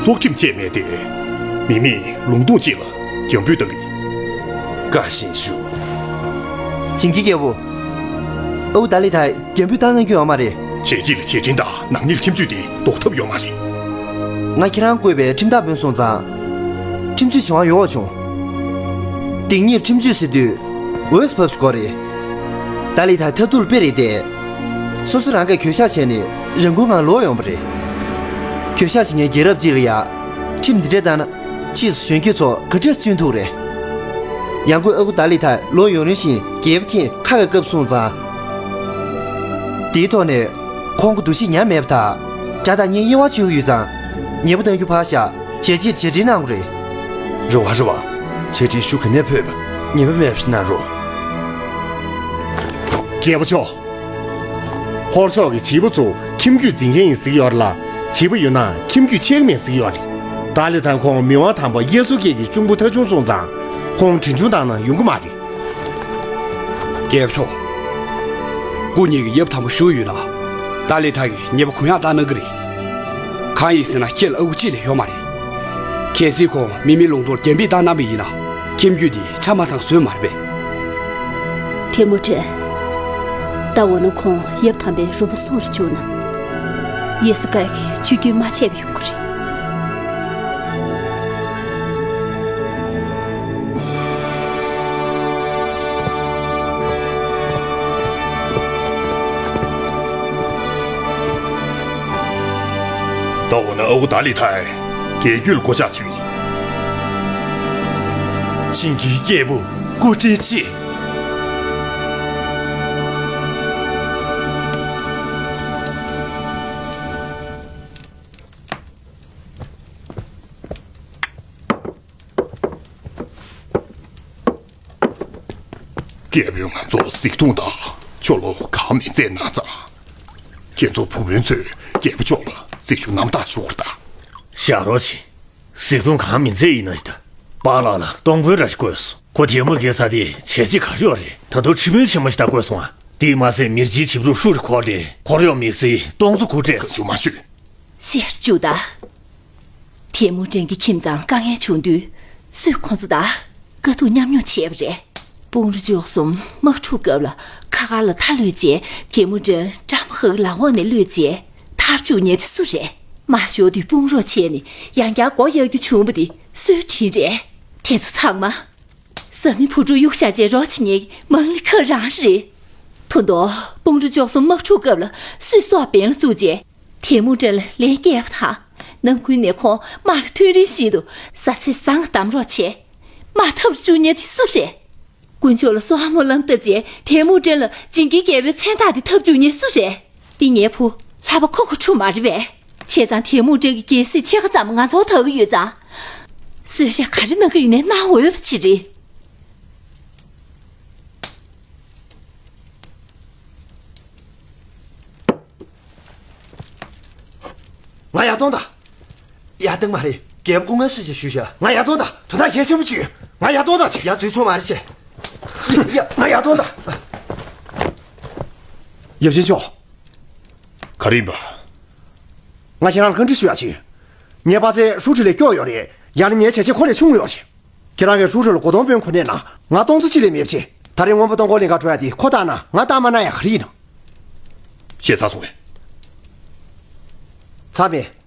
སྲོག་ཁྲིམས་བཅད་མེད་དེ། མི་མེད་ལུང་སྟོང་ཅིག་ལ་རྒྱང་འབུད་བཏང་གི་ཡིན། བཀའ་བཞིན་ཞུ། ཇིང་གི་རྒྱལ་པོ། ཨའུ་ཏཱ་ལི་ཐའི་རྒྱང་འབུད་བཏང་གནང་རྒྱུ་ཡོད་མ་རེད། བྱས་རྗེས་ལ་རྗེས་དྲན་དང་ནག་ཉེས་ཁྲིམས་གཅོད་དེ་ཟློག་ཐབས་ཡོད་མ་རེད། ང་ཁྱེད་རང་བསྐོས་པའི་ཁྲིམས་བདག་དཔོན་སོང་ཙང་། ཁྲིམས་གཅོད་བྱེད་དབང་ཡོད་བྱུང་། སྡིག་ཉེས་ཁྲིམས་གཅོད་ཟེར་དུས་འོས་སུ་བབས་སྐོར་རེད། ཏཱ་ལི་ཐའི་ཐབས་སྡུག་ལ་དཔེ་རེད་དེ། སོ་སོ་རང་གིས་གྱོད་བཤགས་བྱས་ནས་རང་འགུལ་ངང་ལོག་ཡོང་བ་རེད། གྱོད་བཤགས་བྱེད་མཁན་རྒྱལ་རབས་གཅིག་ལ་ཡ། ཁྲིམས་འདི་འདྲས་བཏང་ན། ཕྱིས་སུ་གཞོན་སྐྱེས་ཚོ་ག་འདྲས་བཙུན་ཐུབ་རེད། ཡང་སྒོས་ཨ་ཁུ་ཏཱ་ལི་ཐའི་ལོག་ཡོང་རིང་བཞིན་རྒྱལ་པོ་མཁྱེན་ཁ་བའི་སྐབས་སོང་ཙང་། དེའི་ཐོག་ནས་ཁོང་གི་འདུ་ཤེས་ཉམས་མེད་པ་དང་། དགྲ་དང་གཉེན་གཡེང་བ་བྱེད་ཀྱི་ཡོད་ཙང་། ཉེས་པ་གཏང་རྒྱུ་ཕར་བཞག་བྱས་རྗེས་རྗེས་དྲན་གནང་དགོས་རེད། རེ་བ་རེ་བ། རྗེས་དྲན་ཞུ་ག་ནས་ཕོད་པ། ཉེས་པ་མེད་པ་ཞིག་གནང་རོགས། རྒྱལ་པོ་མཆོག་ཧོར་ཕྱོགས་ཀྱི་བྱིས་པ་ཚོ་ཁྱིམ་རྒྱུད་འཛིན་མཁན་ཡིན་ཟེར་གྱི་ཡོད་རེད་ལ། བྱིས་པ་ཡོད་ན་ཁྱིམ་རྒྱུད་ཆད་ཀྱི་མེད་ཟེར་གྱི་ཡོད་རེད། ཏཱ་ལི་ཐའི་ཁོང་མི་དབང་དམ་པ་ཡེ་སུ་ཀེ་གི་གཅུང་པོ་ཐ་ཆུང་སོང་ཙང་། ཁོང་གྲོན་ཆུང་བཏང་ན་ཡོང་གི་མ་རེད། རྒྱལ་པོ་མཆོག་སྐུ་ཉིད་ཀྱིས་ཡབ་དམ་པ་བཞུགས་ཡོད་ན། ཏཱ་ལི་ཐའི་གིས་ཉེས་པ་གུ་ཡངས་བཏང་གནང་གི་རེད། གང་ཡིན་ཟེར་ན་ཁྱེད་ལ་ཨ་ཁུ་གཅིག་ལས་ཡོད་མ་རེད། གལ་སྲིད་ཁོང་མི་མེད་ལུང་སྟོང་རྒྱང་འབུད་བཏང་གནང་བ་ཡིན་ན། ཁྱིམ་རྒྱུད་འདི་ཆ་མ་ཚང་བཟོས་མ་རེད་པས། ཐེ་མུ་ཅིན། ད་འོ་ན་ཁོང་ཡབ་དམ་པའི་རུ་པ་སོང་རུ་བཅུག་ན། ཡེ་སུ་ཀེ་གིས་ཆོས་བརྒྱུད་མ་ཆད་པ་ཡོང་གི་རེད། ད་འོ་ན་ཨ་ཁུ་ཏཱ་ལི་ཐའི་རྒྱལ་རྒྱུད་ལ་བསྐོ་གཞག་བྱེད་ཀྱི་ཡིན། ཇིང་གིའི་རྒྱལ་པོ་སྐུ་དྲིན་ཆེ། རྒྱལ་པོས་ང་ཚོར་གཟིགས་མཐོང་དང་ཆོ་ལོ་གང་མིན་མཛད་གནང་ཙང་། ཁྱེད་ཚོ་བུ་སྤུན་ཚོས་རྒྱལ་པོ་མཆོག་ལ་གཟིགས་ཞུ་རྣམ་དག་ཞུ་དགོས་རེད་ད། ཞག་རོགས་བྱེད། གཟིགས་མཐོང་གང་མིན་མཛད་ཡིན་ན་ཞིག་ད། པཱ་ལགས་ལ་སྟོང་དཔོན་འདྲ་ཞིག་བསྐོས་སོང་། ཁོ་དེ་མོ་གེ་ས་དེ་བྱས་རྗེས་ག་རེ་ཡོད་རེད། ད་དུང་ཁྲི་དཔོན་ཆེན་མོ་ཞིག་ད་བསྐོས་སོང་ཨ། དེས་མ་ཟད་མི་རྗེའི་བྱིས་པ་ཧྲུའུ་ཁྲི་འཁོར་ཏེ་འཁོར་གཡོག་མི་སེར་སྟོང་ཚོ་དགུ་སྤྲད་སོང་། ཁ་མཆུ་མ་ཤོད། ཤེར་ཅུ་ད། ཐེ་མུ་ཅན་གྱི་ཁྱིམ་ཚང་དཀའ་ངལ་བྱུང་དུས་སུས་ཁོང་ཚོ་དང་དཀའ་སྡུག་མཉམ་མྱོང་བྱས་པ་རེད། དཔུང་རུ་འཇོག་གསུམ་དམག་འཁྲུག་སྐབས་ལ་ཁ་ ཁ་ཁ་ལ་ཐལ་ལོས་བྱས། དེ་མུ་ཏན་བཀྲ་མ་ཧ་གི་ལག་འོག་ནས་གློད་བྱས་ཐར་བཅུག་མཁན་དེ་སུ་རེད། མ་ཤོར་དུས་དཔུང་རོགས་བྱས་ནས་ཡང་བསྐྱར་མགོ་གཡར་རྒྱུ་བྱུང་བ་དེ་སུའི་དྲིན་རེད། དེ་ཚོ་ཚང་མ། བཟའ་མི་བུ་ཕྲུག་གཡུག་བཞག་བྱས་རོགས་བྱེད་མཁན་གྱི་མང་ལི་ཁ་རང་རེད། ད་དུང་དཔུང་རོགས་འཇོག་སོང་དམག་འཁྲུག་སྐབས་ལ་སུས་སྲོག་འབེན་ལ་བཙུགས་བྱས། དེ་མུ་ཏན་ལ་ལན་བསྐྱལ་བ་དང་། ནང་ཁུལ་ནས་ཁོང་དམག་ལ་ཐོན་རིམ་བཞིན་དུ་བཟའ་ཚེ་བཟང་གདམ་རོགས་བྱས། དམག་འཐབ་རུ་བཅུག་མཁན་དེ་སུ་རེད། དཀོན་མཆོག་ལ་གསོལ་བ་སྨོན་ལམ་བཏབ་བྱས་དེ་མུ་ཏན་ལ་ཇིང་གིའི་རྒྱལ་པོའི་མཚན་རྟགས་དེ་འཐབ་བཅུག་མཁན་སུ་རེད། འདི་ངའི་བུ་ལྷག་པ་ཁོ་ཁོ་ཁྲུ་མ་རེད་པས། བྱས་ཙང་དེ་མུ་ཏན་གྱི་རྒྱལ་སྲིད་ཕྱེད་ཀ་ཙམ་ང་ཚོར་ད་གི་ཡོད་ཙང་། གསོལ་རས་ག་རེ་གནང་གི་ཡོད་ནའི་གནང་འོས་པ་ཅིག་རེད། ང་ཡར་གཏོང་དང་། ཡར་གཏོང་མ་རེད། རྒྱལ་པོ་སྐུ་ངལ་གསོ་ཆེད་ཞུས་ཤག་ང་ཡར་གཏོང་དང་། དོན་དག་གལ་ཆེན་པོ་ཅིག་ཡོད། ང་ཡར་གཏོང་དང་ཆེ། ཡར་འཛུལ་ཆོག་མ་རེད་ཆེ། ཡ་ཡ་ང་ཡར་གཏོང་དང་། ཡབ་ཆེན་མཆོག་ག་རེ་ཡིན་པ། ང་ཁྱེད་རང་ལ་བཀའ་འདྲི་ཞུ་ཡག་ཅིག་ཡོད། ངའི་པ་ཚེ་ཧྲུའུ་ཁྲི་ལས་སྐྱོ་ཡོད་རེད། ཡང་ན་ངའི་བྱས་རྗེས་ཁོ་ལས་ཆུང་ཡོད་རེད། ཁྱེད་རང་གིས་ཧྲུའུ་ཁྲི་ལ་གོ་སྟོན་དཔོན་གོ་གནས་གནང་། ང་སྟོང་ཚོ་གཅིག་ལས་མེད་པ་བྱས། ད་རེས་སྔོན་པོ་སྟོང་འཁོར་ལེན་གར་འགྲོ་ཡག་དེ་ཁོ་བཏང་ན་ང་བཏང་མ་གནང་ཡག་ག་རེ་ཡིན་ནམ། ཞེ་ས་སོང་ངས། ཚར་བས།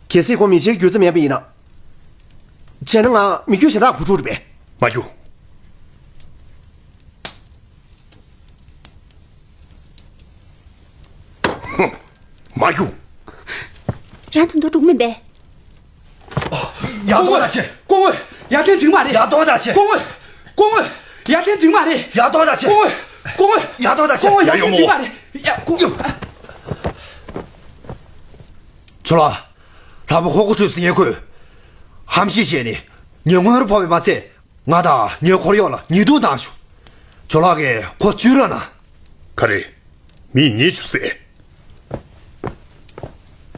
གལ་སྲིད་ཁོ་མི་ཚེའི་སྒྱུ་རྩལ་མེད་པ་ཡིན་ན། བྱས་ན་ང་མི་རྒྱུད་གཞན་དག་བུ་ཕྲུག་རེད་པས། མ་རྒྱུག་མ་རྒྱུག་རང་དོན་དུ་འགྲོ་མིན་པས། ཡག་ཏོ་ད་ཆེ། སྐུ་ངོ་ཡག་ཐེན་འགྲིག་མ་རེད། ཡག་ཏོ་ད་ཆེ། སྐུ་ངོ་སྐུ་ངོ་ཡག་ཐེན་འགྲིག་མ་རེད། ཡག་ཏོ་ད་ཆེ། སྐུ་ངོ་སྐུ་ངོ་ཡག་ཏོ་ད་ཆེ། སྐུ་ངོ་ཡག་ཡ་ཡོ་ཐེན་འགྲིག་མོ་མ་རེད། ཡ་སྐུ་ངོ་ཆོ་ལ། ལྷག་པ་ཁོ་ཁོ་ཁྲུས་སི་ངས་ཁོས། ཧམ་ཤེད་བྱས་ནས་ཉེ་སྔོན་རུ་ཕོག་པའི་མ་ཚད། ང་དང་ངའི་འཁོར་གཡོག་ལ་ཉེས་རྡུང་བཏང་བྱུང་། ཇོ་ལགས་ཀྱིས་ཁོ་བཅོས་རོགས་གནང་། ག་རེ། མིས་ཉེས་བྱུང་ཟེར།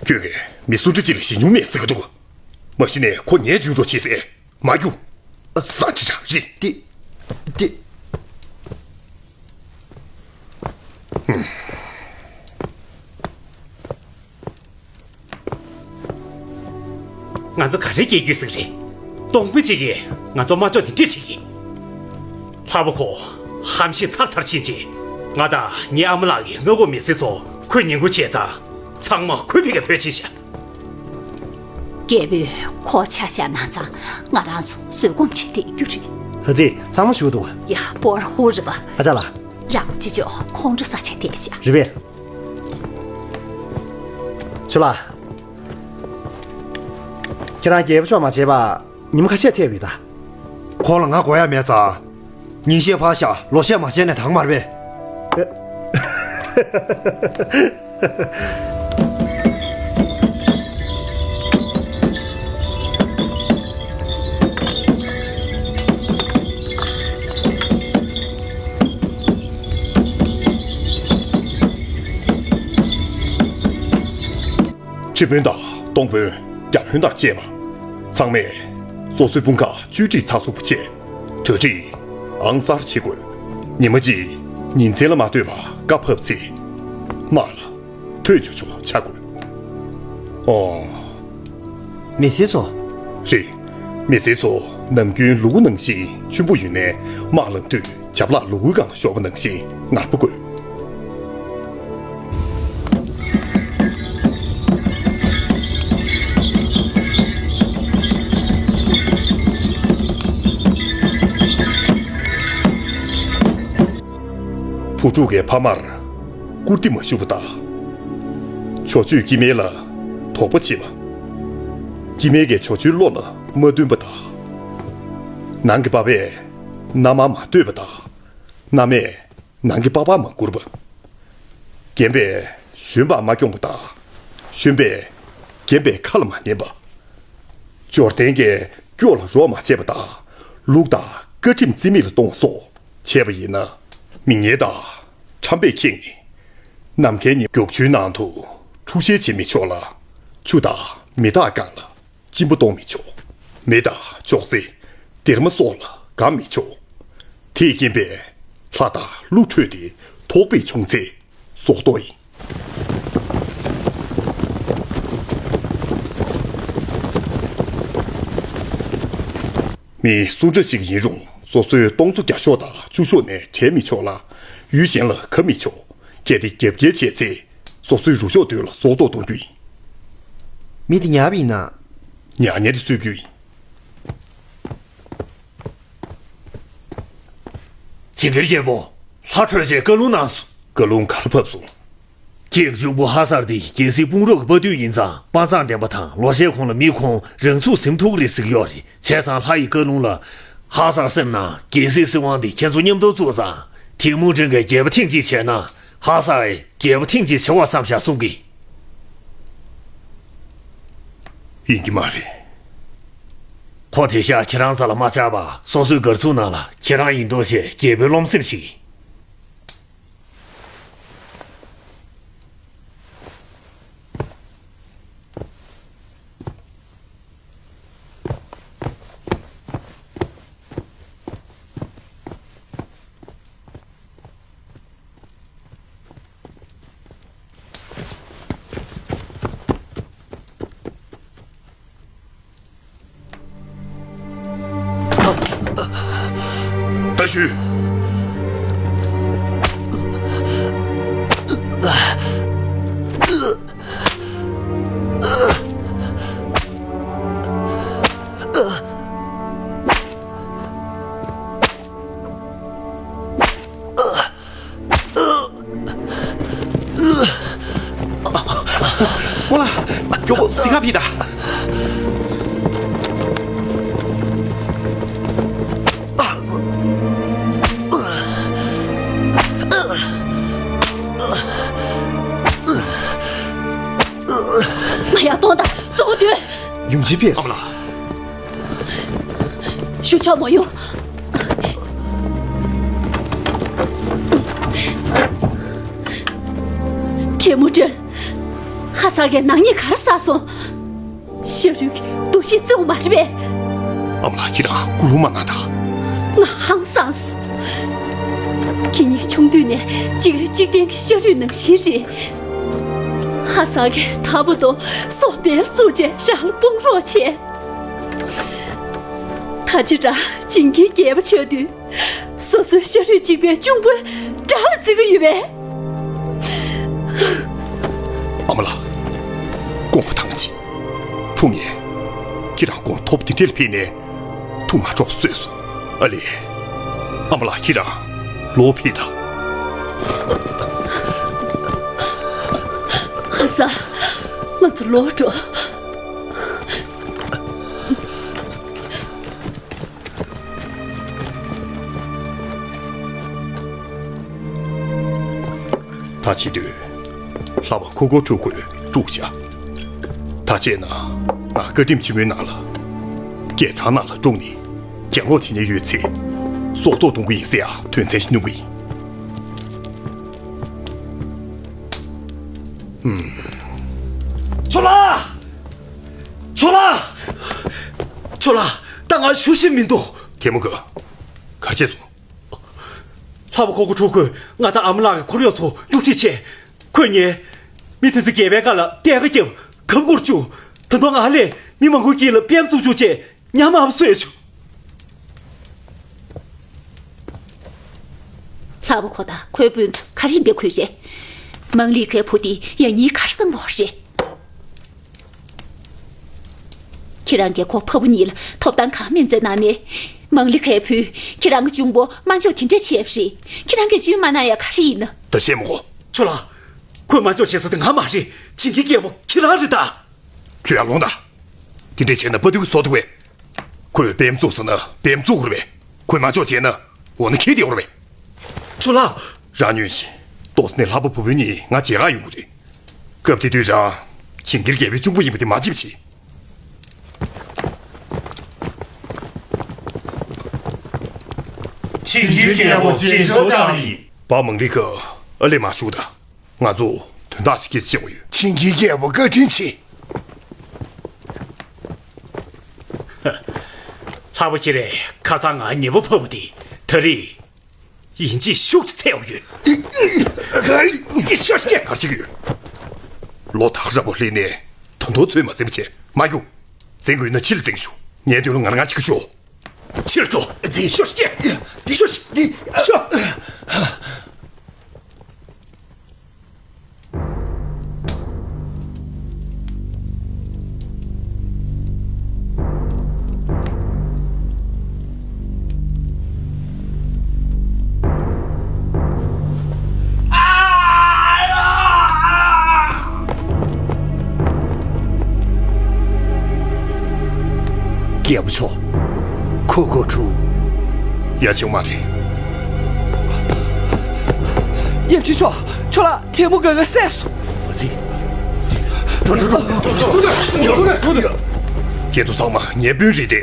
ཁྱོད་ཀྱིས་མི་སུ་འདྲ་ཅིག་ལ་ཞི་སྙུང་མེད་ཟེར་གི་འདུག་མ་གཞི་ནས་ཁོ་ཉེས་བྱུང་རོགས་བྱེད་ཟེར། མ་རྒྱུག་ཟ་འདྲི་དྲག་རེད། འདི། འདི། ང་ཚོ་ག་རེ་སྐྱེལ་རྒྱུ་ཟིག་རེད། སྟོང་དཔོན་གཅིག་གིས་ང་ཚོ་དམར་ཕྱོགས་འདི་འདྲས་བྱེད་ཀྱི། ལྷག་པ་ཁོ། ཧམ་ཤེད་ཚར་ཚར་ཕྱིན་རྗེས། ང་དང་ངའི་ཨ་མ་ལགས་ཀྱི་མངའ་འོག་མི་སེར་ཚོ་ཁོས་ཉེས་མཁོ་བྱས་ཙང་། ཚང་མ་ཁོའི་ཕ་གིར་བྲོས་ཕྱིན་ཤག་རྒྱལ་པོས་ཁོ་ཆ་བཞག་གནང་ཙང་ང་རང་ཚོ་བཟོད་སྒོམ་བྱེད་བསྡད་རྒྱུ་རེད། ཧ་ཙི། ཚང་མ་བཞུགས་འདུག་ཡ་པོར་ཧུ་རེད་པ། ཨ་ཅག་ལགས། རང་ཅི་ཅོ་ཁོང་ཁྲོ་ཟ་ཆ་བསྡད་ཤག་རེད་པས། ཆུ་ལགས། ཁྱེད་རང་རྒྱལ་པོ་མཆོག་མ་བྱས་པ་ཉི་མ་ཁ་ཤས་ཐེབས་ཡོད་ད། ཁོང་ལ་ང་དགོས་ཡ་མེད་ཙང་། ཉིན་ཤས་ཕར་བཞག་ལོ་ཤས་མ་བྱས་ནས་དང་མ་རེད་པས། ཁྲི་དཔོན་དང་སྟོང་དཔོན། རྒྱ་དཔོན་དང་བཅས་པ་ཚང་མས་སོ་སོའི་དཔུང་ཁག་བཅོས་སྒྲིག་ཚགས་ཚུད་པོ་བྱས། གྲ་སྒྲིག་ཨང་གསར་བྱེད་དགོས། ཉི་མ་གཅིག་ཉིན་མཚན་ལ་མ་ལྟོས་པར་བཀའ་ཕབ་ཚེ། དམག་ལ་ཐོས་ཆོག་ཆོག་ཆགས་དགོས། ཨོ། མི་སེར་ཚོ། རེད། མི་སེར་ཚོ་ནམ་རྒྱུན་ལུ་གུ་ནང་བཞིན་ཆེན་པོ་ཡོད་ནའི་དམག་ལངས་དུས་རྒྱབ་ལ་ལུ་གུའི་སྒང་ལ་ཤོར་བ་ནང་བཞིན་ངར་པོ་དགོས། བུ་ཕྲུག་གི་ཕ་མར་བཀུར་སྟི་མ་ཞུ་བ་དང་། ཇོ་ཇོས་སྐྱེ་དམན་ལ་དོགས་པ་བྱེད་པ། སྐྱེ་དམན་གྱིས་ཇོ་ཇོའི་བློ་ལ་མ་བསྟུན་པ་དང་། ནང་གི་པ་ཕས་མནའ་མར་མ་བསྟོད་པ་དང་། མནའ་མས་ནང་གི་པ་ཕར་མ་བཀུར་བ། རྒན་པས་གཞོན་པར་མ་སྐྱོང་བ་དང་། གཞོན་པས་རྒན་པའི་ཁ་ལ་མ་ཉན་པ། འབྱོར་ལྡན་གྱིས་སྐྱོ་ལ་རོགས་མ་བྱས་པ་དང་། ལུག་དང་བཀའ་ཁྲིམས་བརྩི་མེད་ལ་གཏོང་བ་སོགས་བྱས་པ་ཡིན་ན། མི་ངན་དང་ཁྲམ་པས་ཁེངས་ནས། ནམ་མཁའི་ཉི་མ་རྒྱུག་ཆུའི་ནང་དུ་འཁྲུག་བཤེར་བྱེད་མི་ཆོག་ལ། ཆུ་དང་མི་རྟག་སྒང་ལ་གཅིན་པ་གཏོང་མི་ཆོག་མེ་དང་ཅོག་ཙེ། སྡེར་མ་སོགས་ལ་སྒང་མི་ཆོག་དེས་རྐྱེན་པས་ལྷ་དང་ཀླུ་ཁྲོས་ཏེ་དོགས་པས་ཕྱུང་ཚེ་སྲོག་ཐོག་ཡིན། མི་སུ་འདྲ་ཞིག་ཡིན་རུང་ སོ་སོའི་སྟོང་ཚོ་བརྒྱ་ཤོག་དང་བཅུ་ཤོག་ནས་བྲལ་མི་ཆོག་ལ། ཡུལ་གཞན་ལ་གབ་མི་ཆོག་གལ་ཏེ་རྒྱབ་འགལ་བྱས་ཚེ། སོ་སོའི་རུ་ཤོག་དོད་ལ་སྲོག་ཐོག་གཏོང་རྒྱུ་ཡིན། མི་དེ་ཉར་བ་ཡིན་ན། ཉར་ཉར་དེ་གསོད་རྒྱུ་ཡིན། ཇིང་གིར་རྒྱལ་པོ། ལྷ་ཁྲོས་རྗེས་བཀའ་ལུང་གནང་སོང་། བཀའ་ལུང་ག་རེ་ཕབ་སོང་། ཁྱེད་ཀྱི་གཅུང་པོ་ཧ་སར་དེ་རྒྱལ་སྲིད་དཔུང་རོགས་ཀྱི་དཔའ་རྟུལ་ཡིན་ཙང་དཔའ་མཛངས་ལྡན་པ་དང་ལོ་ཤས་གོང་ལ་མི་ཁོང་རང་ཚུགས་ཟིན་ཐུབ་ཀྱི་རེད་ཟེར་གྱི་ཡོད་རེད། བྱས་ཙང་ལྷ་ཡི་བཀའ་ལུང་ལ། ཧ་སར་སེམས་ནང་རྒྱལ་སྲིད་སྲིད་དབང་དེ་ཁྱེད་ཚོ་མཉམ་དུ་བཙུགས་ཙང་། དེ་མུ་ཀྲན་གྱི་རྒྱལ་པོ་ཐེངས་གཅིག་བྱས་ན། ཧ་སར་ཡི་རྒྱལ་པོ་ཐེངས་གཅིག་བྱེད་དགོས་བསམ་བཞག་གསུང་གི། ཡིན་གྱི་མ་རེད། ཁོ་དེ་ཤ་ཁྱེད་རང་རྩ་ལ་མ་ཆགས་པ་སོ་སོའི་སྒར་ཚུགས་ནང་ལ་ཁྱེད་རང་ཡིན་མདོག་བྱས་རྒྱལ་པོའི་རློམ་སེམས་ཤིག་ཡིན། ད་ཞུ། ཨོ་ལ། མགྱོགས་པོ་གཟིགས་ག་ཕེབས་དང་། མ་ཡར་གཏོང་དང་། གཙོ་བོ་དུས། ཡུམ་ཆེན་ཕེབས་སོང་། ཨ་མ་ལགས། ཞུ་ཆོག་མ་ཡོང་། ཐེ་མུ་ཀྲན། ཧ་སག་གིས་ནག་ཉེས་ག་རེ་བསགས་སོང་། ཤ་རུས་ཀྱི་འདུ་ཤེས་བརྩི་བ་མ་རེད་པས། ཨ་མ་ལགས། ཁྱེད་རང་སྐུལ་སློང་མ་གནང་དང་། ང་ཧང་སངས་སོང་། ཁྱེད་གཉིས་ཆུང་དུས་ནས་གཅིག་ལ་གཅིག་བརྟེན་གྱི་ཤ་རུས་ནང་བཞིན་རེད། ཧ་སག་གིས་དང་པོ་དུ་སོ་སྦལ་བཙུགས་རྗེས་རང་ལ་དཔུང་རོགས་བྱས། ད་ཅི་དྲག་ཇིང་གིའི་རྒྱལ་པོ་ཆགས་དུས། སོ་སོའི་ཤ་རུས་གཅིག་པའི་གཅུང་པོའི་དགྲ་ལ་བརྩི་གི་ཡོད་པས། ཨ་མ་ལགས། དགོངས་པ་དྭངས་ཅིག། ཕུ་ངས་ཁྱེད་རང་དགོངས་ཐོབ་དེ་འདྲ་ལ་ཕེབས་ནས་ཐུགས་མ་འཕྲོག་བཟོས་སོང་། ཨ་ལས། ཨ་མ་ལགས། ཁྱེད་རང་ལོག་ཕེབས་དང་། ཧ་སག། ང་ཚོ་ལོག་འགྲོ། ད་བྱེད་དུས། ལྷ་པ་ཁོ་ཁོ་ཁྲུ་ཁོས་དཀྲུགས་བཞག། ད་བྱས་ན་ང་བཀའ་ཁྲིམས་ཆེན་མོའི་ནང་ལ། རྒྱལ་ཚང་ནང་ལ་དཀྲུགས་ནས་གྱེན་ལོག་བྱེད་ཉེན་ཡོད་ཚེ། སྲོག་ཐོག་གཏོང་གི་ཡིན་ཟེར་ཡ་དོན་ཚན་ཞིག་སྣོན་གི་ཡིན། ཨུམ། ཆོ་ལགས། ཆོ་ལགས། ཆོ་ལགས། ད་ང་ཞུ་ཤེས་མི་འདུག། ཐེ་མུ་ཀུ། ག་རེ་བྱས་སོང་། ལྷ་པ་ཁོ་ཁོ་ཁྲུ་ཁོས་ང་དང་ཨ་མ་ལགས་ཀྱི་འཁོར་གཡོག་ཚོ་སྙུག་ཁྲིད་བྱས། ཁོས་ངས་མི་དེ་ཚོའི་སྒལ་པའི་ཁ་ལ་གཏད་ཀ་བརྒྱབ། གབ་སྐུར་བཅུག། ད་དུང་ང་ལས་མི་མང་པོའི་དཀྱིལ་ལ་པེམ་བཙུགས་བཅུག་བྱས་ཉམས་མ་བཟོས་བྱུང་། ལྷ་པ་ཁོ་དང་ཁོའི་སྤུན་ཚོ་ག་རེ་ཡིན་པའི་ཁུལ་རེད། མང་ལི་ཁའི་བུ་དེ་ཡང་སྙིང་ག་རེ་བཟང་པོ་རེད། ཁྱེད་རང་གིས་ཁོ་ཕ་བུ་གཉིས་ལ་ཐོབ་ཐང་གང་མིན་མཛད་གནང་ནས། མང་ལི་ཁའི་བུས་ཁྱེད་རང་གི་གཅུང་པོ་དམར་འཇོག་དེ་འདྲ་བྱས་པ་རེད། ཁྱེད་རང་གིས་བཅོས་མ་གནང་ཡ་ག་རེ་ཡིན་ན། ད་བཤད་མི་དགོས། ཆོ་ལགས། ཁོས་དམར་འཇོག་བྱེད་ས་དེ་ང་མ་རེད། ཇིང་གིའི་རྒྱལ་པོ་ཁྱེད་རང་རེད་ད། ཁྱོད་ཡར་ལོངས་དང་། དེ་འདྲ་བྱས་ན་དཔའ་ཐུལ་གྱི་བཟོ་ཐུབ་པས། ཁོས་པེམ་བཙུགས་ཟེར་ན་པེམ་བཙུགས་དགོས་རེད་པས། ཁོས་དམར་འཇོག་བྱས་ན་འོ་ན་ཁྱེད་བདེ་བོ་རེད་པས། ཆོ་ལགས། རང་ཉོན་ཞིག། ཏོག་ཙམ་ནས་ལྷ་པ་བུ་བུ་གཉིས་ང་མཇལ་ཁ་ཡོང་གི་རེད། སྐབས་དེ་དུས་རང་ཇིང་གིར་རྒྱལ་པོའི་གཅུང་པོ་ཡིན་པ་དེ་མ་བརྗེད་པ་བྱེད། ཇིང་གིར་རྒྱལ་པོ་མཇལ་ཆོག་ཅང་ཡིན། པ་མང་ལི་ཁ། ཨ་ལས་མ་བཞུགས་དང་། ང་ཚོ་དོན་དག་ཅིག་སྐད་ཆ་བཤད་དགོས་ཡོད། ཇིང་གིའི་རྒྱལ་པོ་བཀའ་དྲིན་ཆེ། ལྷ་པ་ཁྱེད་རང་ཁ་སང་ང་ཉེས་པ་ཕོག་པ་དེ་ད་རེས་ཡིན་གཅིག་ཤུགས་ཀྱིས་སེལ་དགོས་ཡོད། ཤོག་ཤེ། ག་རེ་བྱེད་ཀྱི་ཡོད། ལོ་ད་ག་ར་བོ་སླེབས་ནས་ད་དུང་ཚོད་མ་ཟིན་པ་བྱས་མ་རྒྱུགས། འཛིང་དགོས་ན་ཕྱི་ལ་འཛིང་ཤོག། ངའི་མདུན་ལ་ང་རང་ང་གཅིག་པུ་ཤོག། ཕྱིར་འགྲོ། འདི། ཤོག་ཤིག་འདི། ཤོག་འདི། ཤོག་རྒྱལ་པོ་མཆོག་ཁོ་ཁོ་ཁྲུ། ཡ་ཆེན་མ་རེད། ཡབ་ཆེན་མཆོག་ཁྱོད་ལ་ཐལ་མོ་སྒང་ག་བསད་སོང་། འོ་ཙི། འགྲོ་འགྲོ་འགྲོ། ཁྱེད་ཚོ་ཚང་མ་ངའི་དཔོན་རེད་དེ།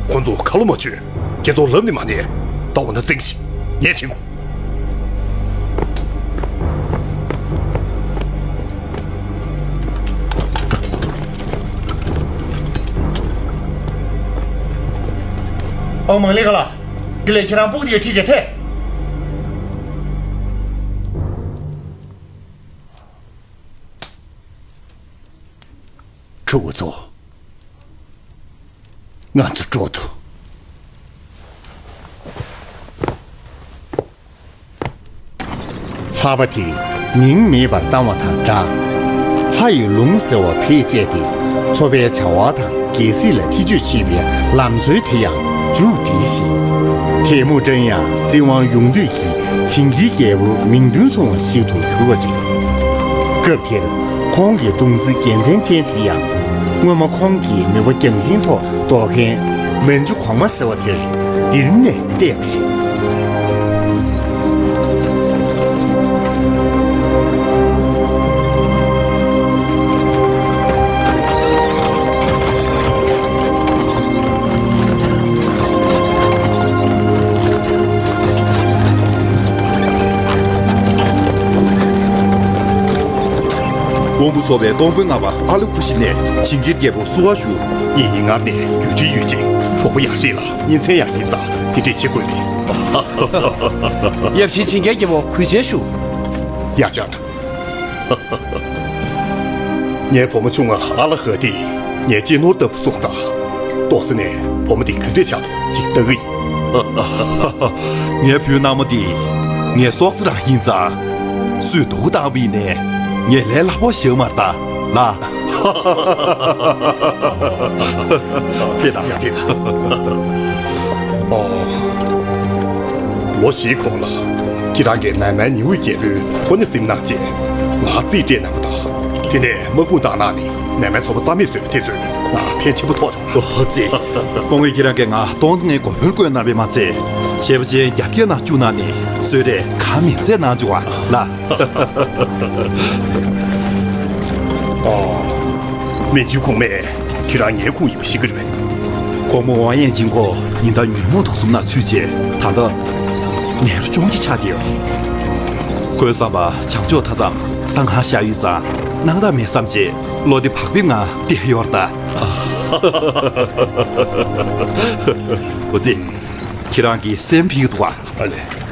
ཁོ་ཚོ་ཁ་ལོ་མ་བྱོས། ཁྱེད་ཚོ་ལབ་ནི་མ་ནི། ད་འོ་ན་འཛིང་ཞིག་ངས་བྱིན་གོ། ཨོ་མང་ལེ་ག་ལ། དེ་ལས་ཁྱེད་རང་སྤུ་གུ་དེ་ཁྲིད་བྱས་ཐལ། ཕྲུ་གུ་ཚོ། ང་ཚོ་འགྲོ་ཐུབ། ལྷག་པ་དེ་མིང་མེད་པར་བཏང་བ་དང་སྦྲགས། ལྷ་ཡི་ལུང་ཟེར་བ་ཕལ་བཅད་དེ། ཚོ་པའི་བྱ་བ་དང་རྒྱལ་སྲིད་ལ་ཐེ་བྱུས་བྱེད་པའི་ལམ་སྲོལ་དེ་ཡང་མཇུག་སྒྲིལ་ཞིང་། ཐལ་མོ་སྒྲོན་ཡང་སྲིད་དབང་ཡོངས་འདུས་ཀྱི་བྱིན་གྱིས་རྒྱལ་པོར་མིང་དོན་མཚུངས་པ་ཞིག་ཏུ་གྱུར་བ་རེད། སྐབས་དེར་ཁོང་གི་གདུང་རྩེ་རྒྱལ་མཚན་ཅན་དེ་ཡང་། སྔོན་མ་ཁོང་གི་ནུས་པ་བརྒྱངས་ཤིང་ཐོག་གཏོགས་མཁན་མན་ཇུ་གོང་མ་ཟེར་བ་དེར་འདིར་ནས་བལྟས་པ་རེད། དབང་པོ་ཚོགས་པའི་སྟོང་དཔོན་ལྔ་པ་ཨ་ལུ་ཀུ་ཤི་ནས་བྱིན་གྱིས་རྒྱལ་པོ་བསུ་བ་ཞུ། ངེད་གཉིས་སྔར་ནས་རྒྱུད་འབྲེལ་ཡོད་ཅིང་གྲོགས་པོ་ཡང་རེད་ལ། གཉེན་ཚན་ཡང་ཡིན་ཙང་དེ་འདྲས་བྱེད་དགོས་མེད། ཡབ་ཆེན་བྱིན་གྱིས་རྒྱལ་པོ་གུས་མཇལ་ཞུ། ཡ་ཅང་དང་། ངའི་བུ་མོ་ཆུང་ང་ཨ་ལ་ཧ་དེས་ངའི་གཅེས་ནོར་ལྟ་བུ་སོང་ཙང་། ཏོག་ཙམ་ནས་བུ་མོ་དེ་ག་འདྲས་ཆགས་འདུག་ཅིག་ལྟ་གི་ཡིན། ངའི་བུའི་མནའ་མ་དེ་ངའི་སྲོག་རྩེ་རང་ཡིན་ཙང་། སུས་སྡུག་བཏང་བ་ཡིན་ནའི་ངས་ལས་སླ་པོ་ཞིག་མ་རེད་ད་ལ། ཕེབས་དང་། ཡ་ཕེབས་དང་། ཨོ། ལོ་བཞིའི་གོང་ལ་ཁྱེད་རང་གིས་ནན་མན་ཉི་འོད་རྒྱལ་པོའི་ཕོ་ཉ་སིམ་ནག་ཅེས་ང་རྩིས་སྤྲད་གནང་བ་དང་། དེ་ནས་དམག་དཔུང་བཏང་གནང་ནས་ནན་མན་ཚོ་པ་རྩ་མེད་བཟོས་པ་དེ་ཚོས་ང་ཕན་ཆེན་པོ་ཐོགས་བྱུང་། ཨོ་ཙི། སྐུ་ངོ་ཁྱེད་རང་གིས་ང་སྟོང་རྩ་ལྔའི་འགོ་དཔོན་བསྐོས་གནང་བས་མ་ཚད། བྱས་པ་ཅན་རྒྱ་བསྐྱེད་གནང་བཅུག་གནང་ནས་གསོལ་རས་གང་མིན་སྩལ་གནང་བྱུང་བ་ལ། ཨོ། མན་ཇུ་གོང་མས་ཁྱེད་རང་ཉལ་ཁུང་ཡིན་པ་ཤེས་ཀྱི་རེད་པས། གོང་མ་ཝང་ཡན་ཅིང་ཁོ་ཉིན་ལྟར་ཉོན་མོངས་དུག་གསུམ་ནང་ཚུད་རྗེས་ད་ལྟ་ནད་རོ་བཅོམ་གྱི་ཆགས་བསྡད་ཡོད། ཁོའི་བསམ་པ་བྱང་ཕྱོགས་མཐའ་མཚམས་ད་ང་ཤར་ཡོད་ཙང་སྣང་དག་མེད་བསམ་རྗེས་བློ་བདེ་བག་ཕེབས་ངང་བསྡད་ཡོད་རེད་ད། འོ་ཙི། ཁྱེད་རང་གིས་སེམས་ཕམ་གྱི་འདུག་ག་ཨ་ལས།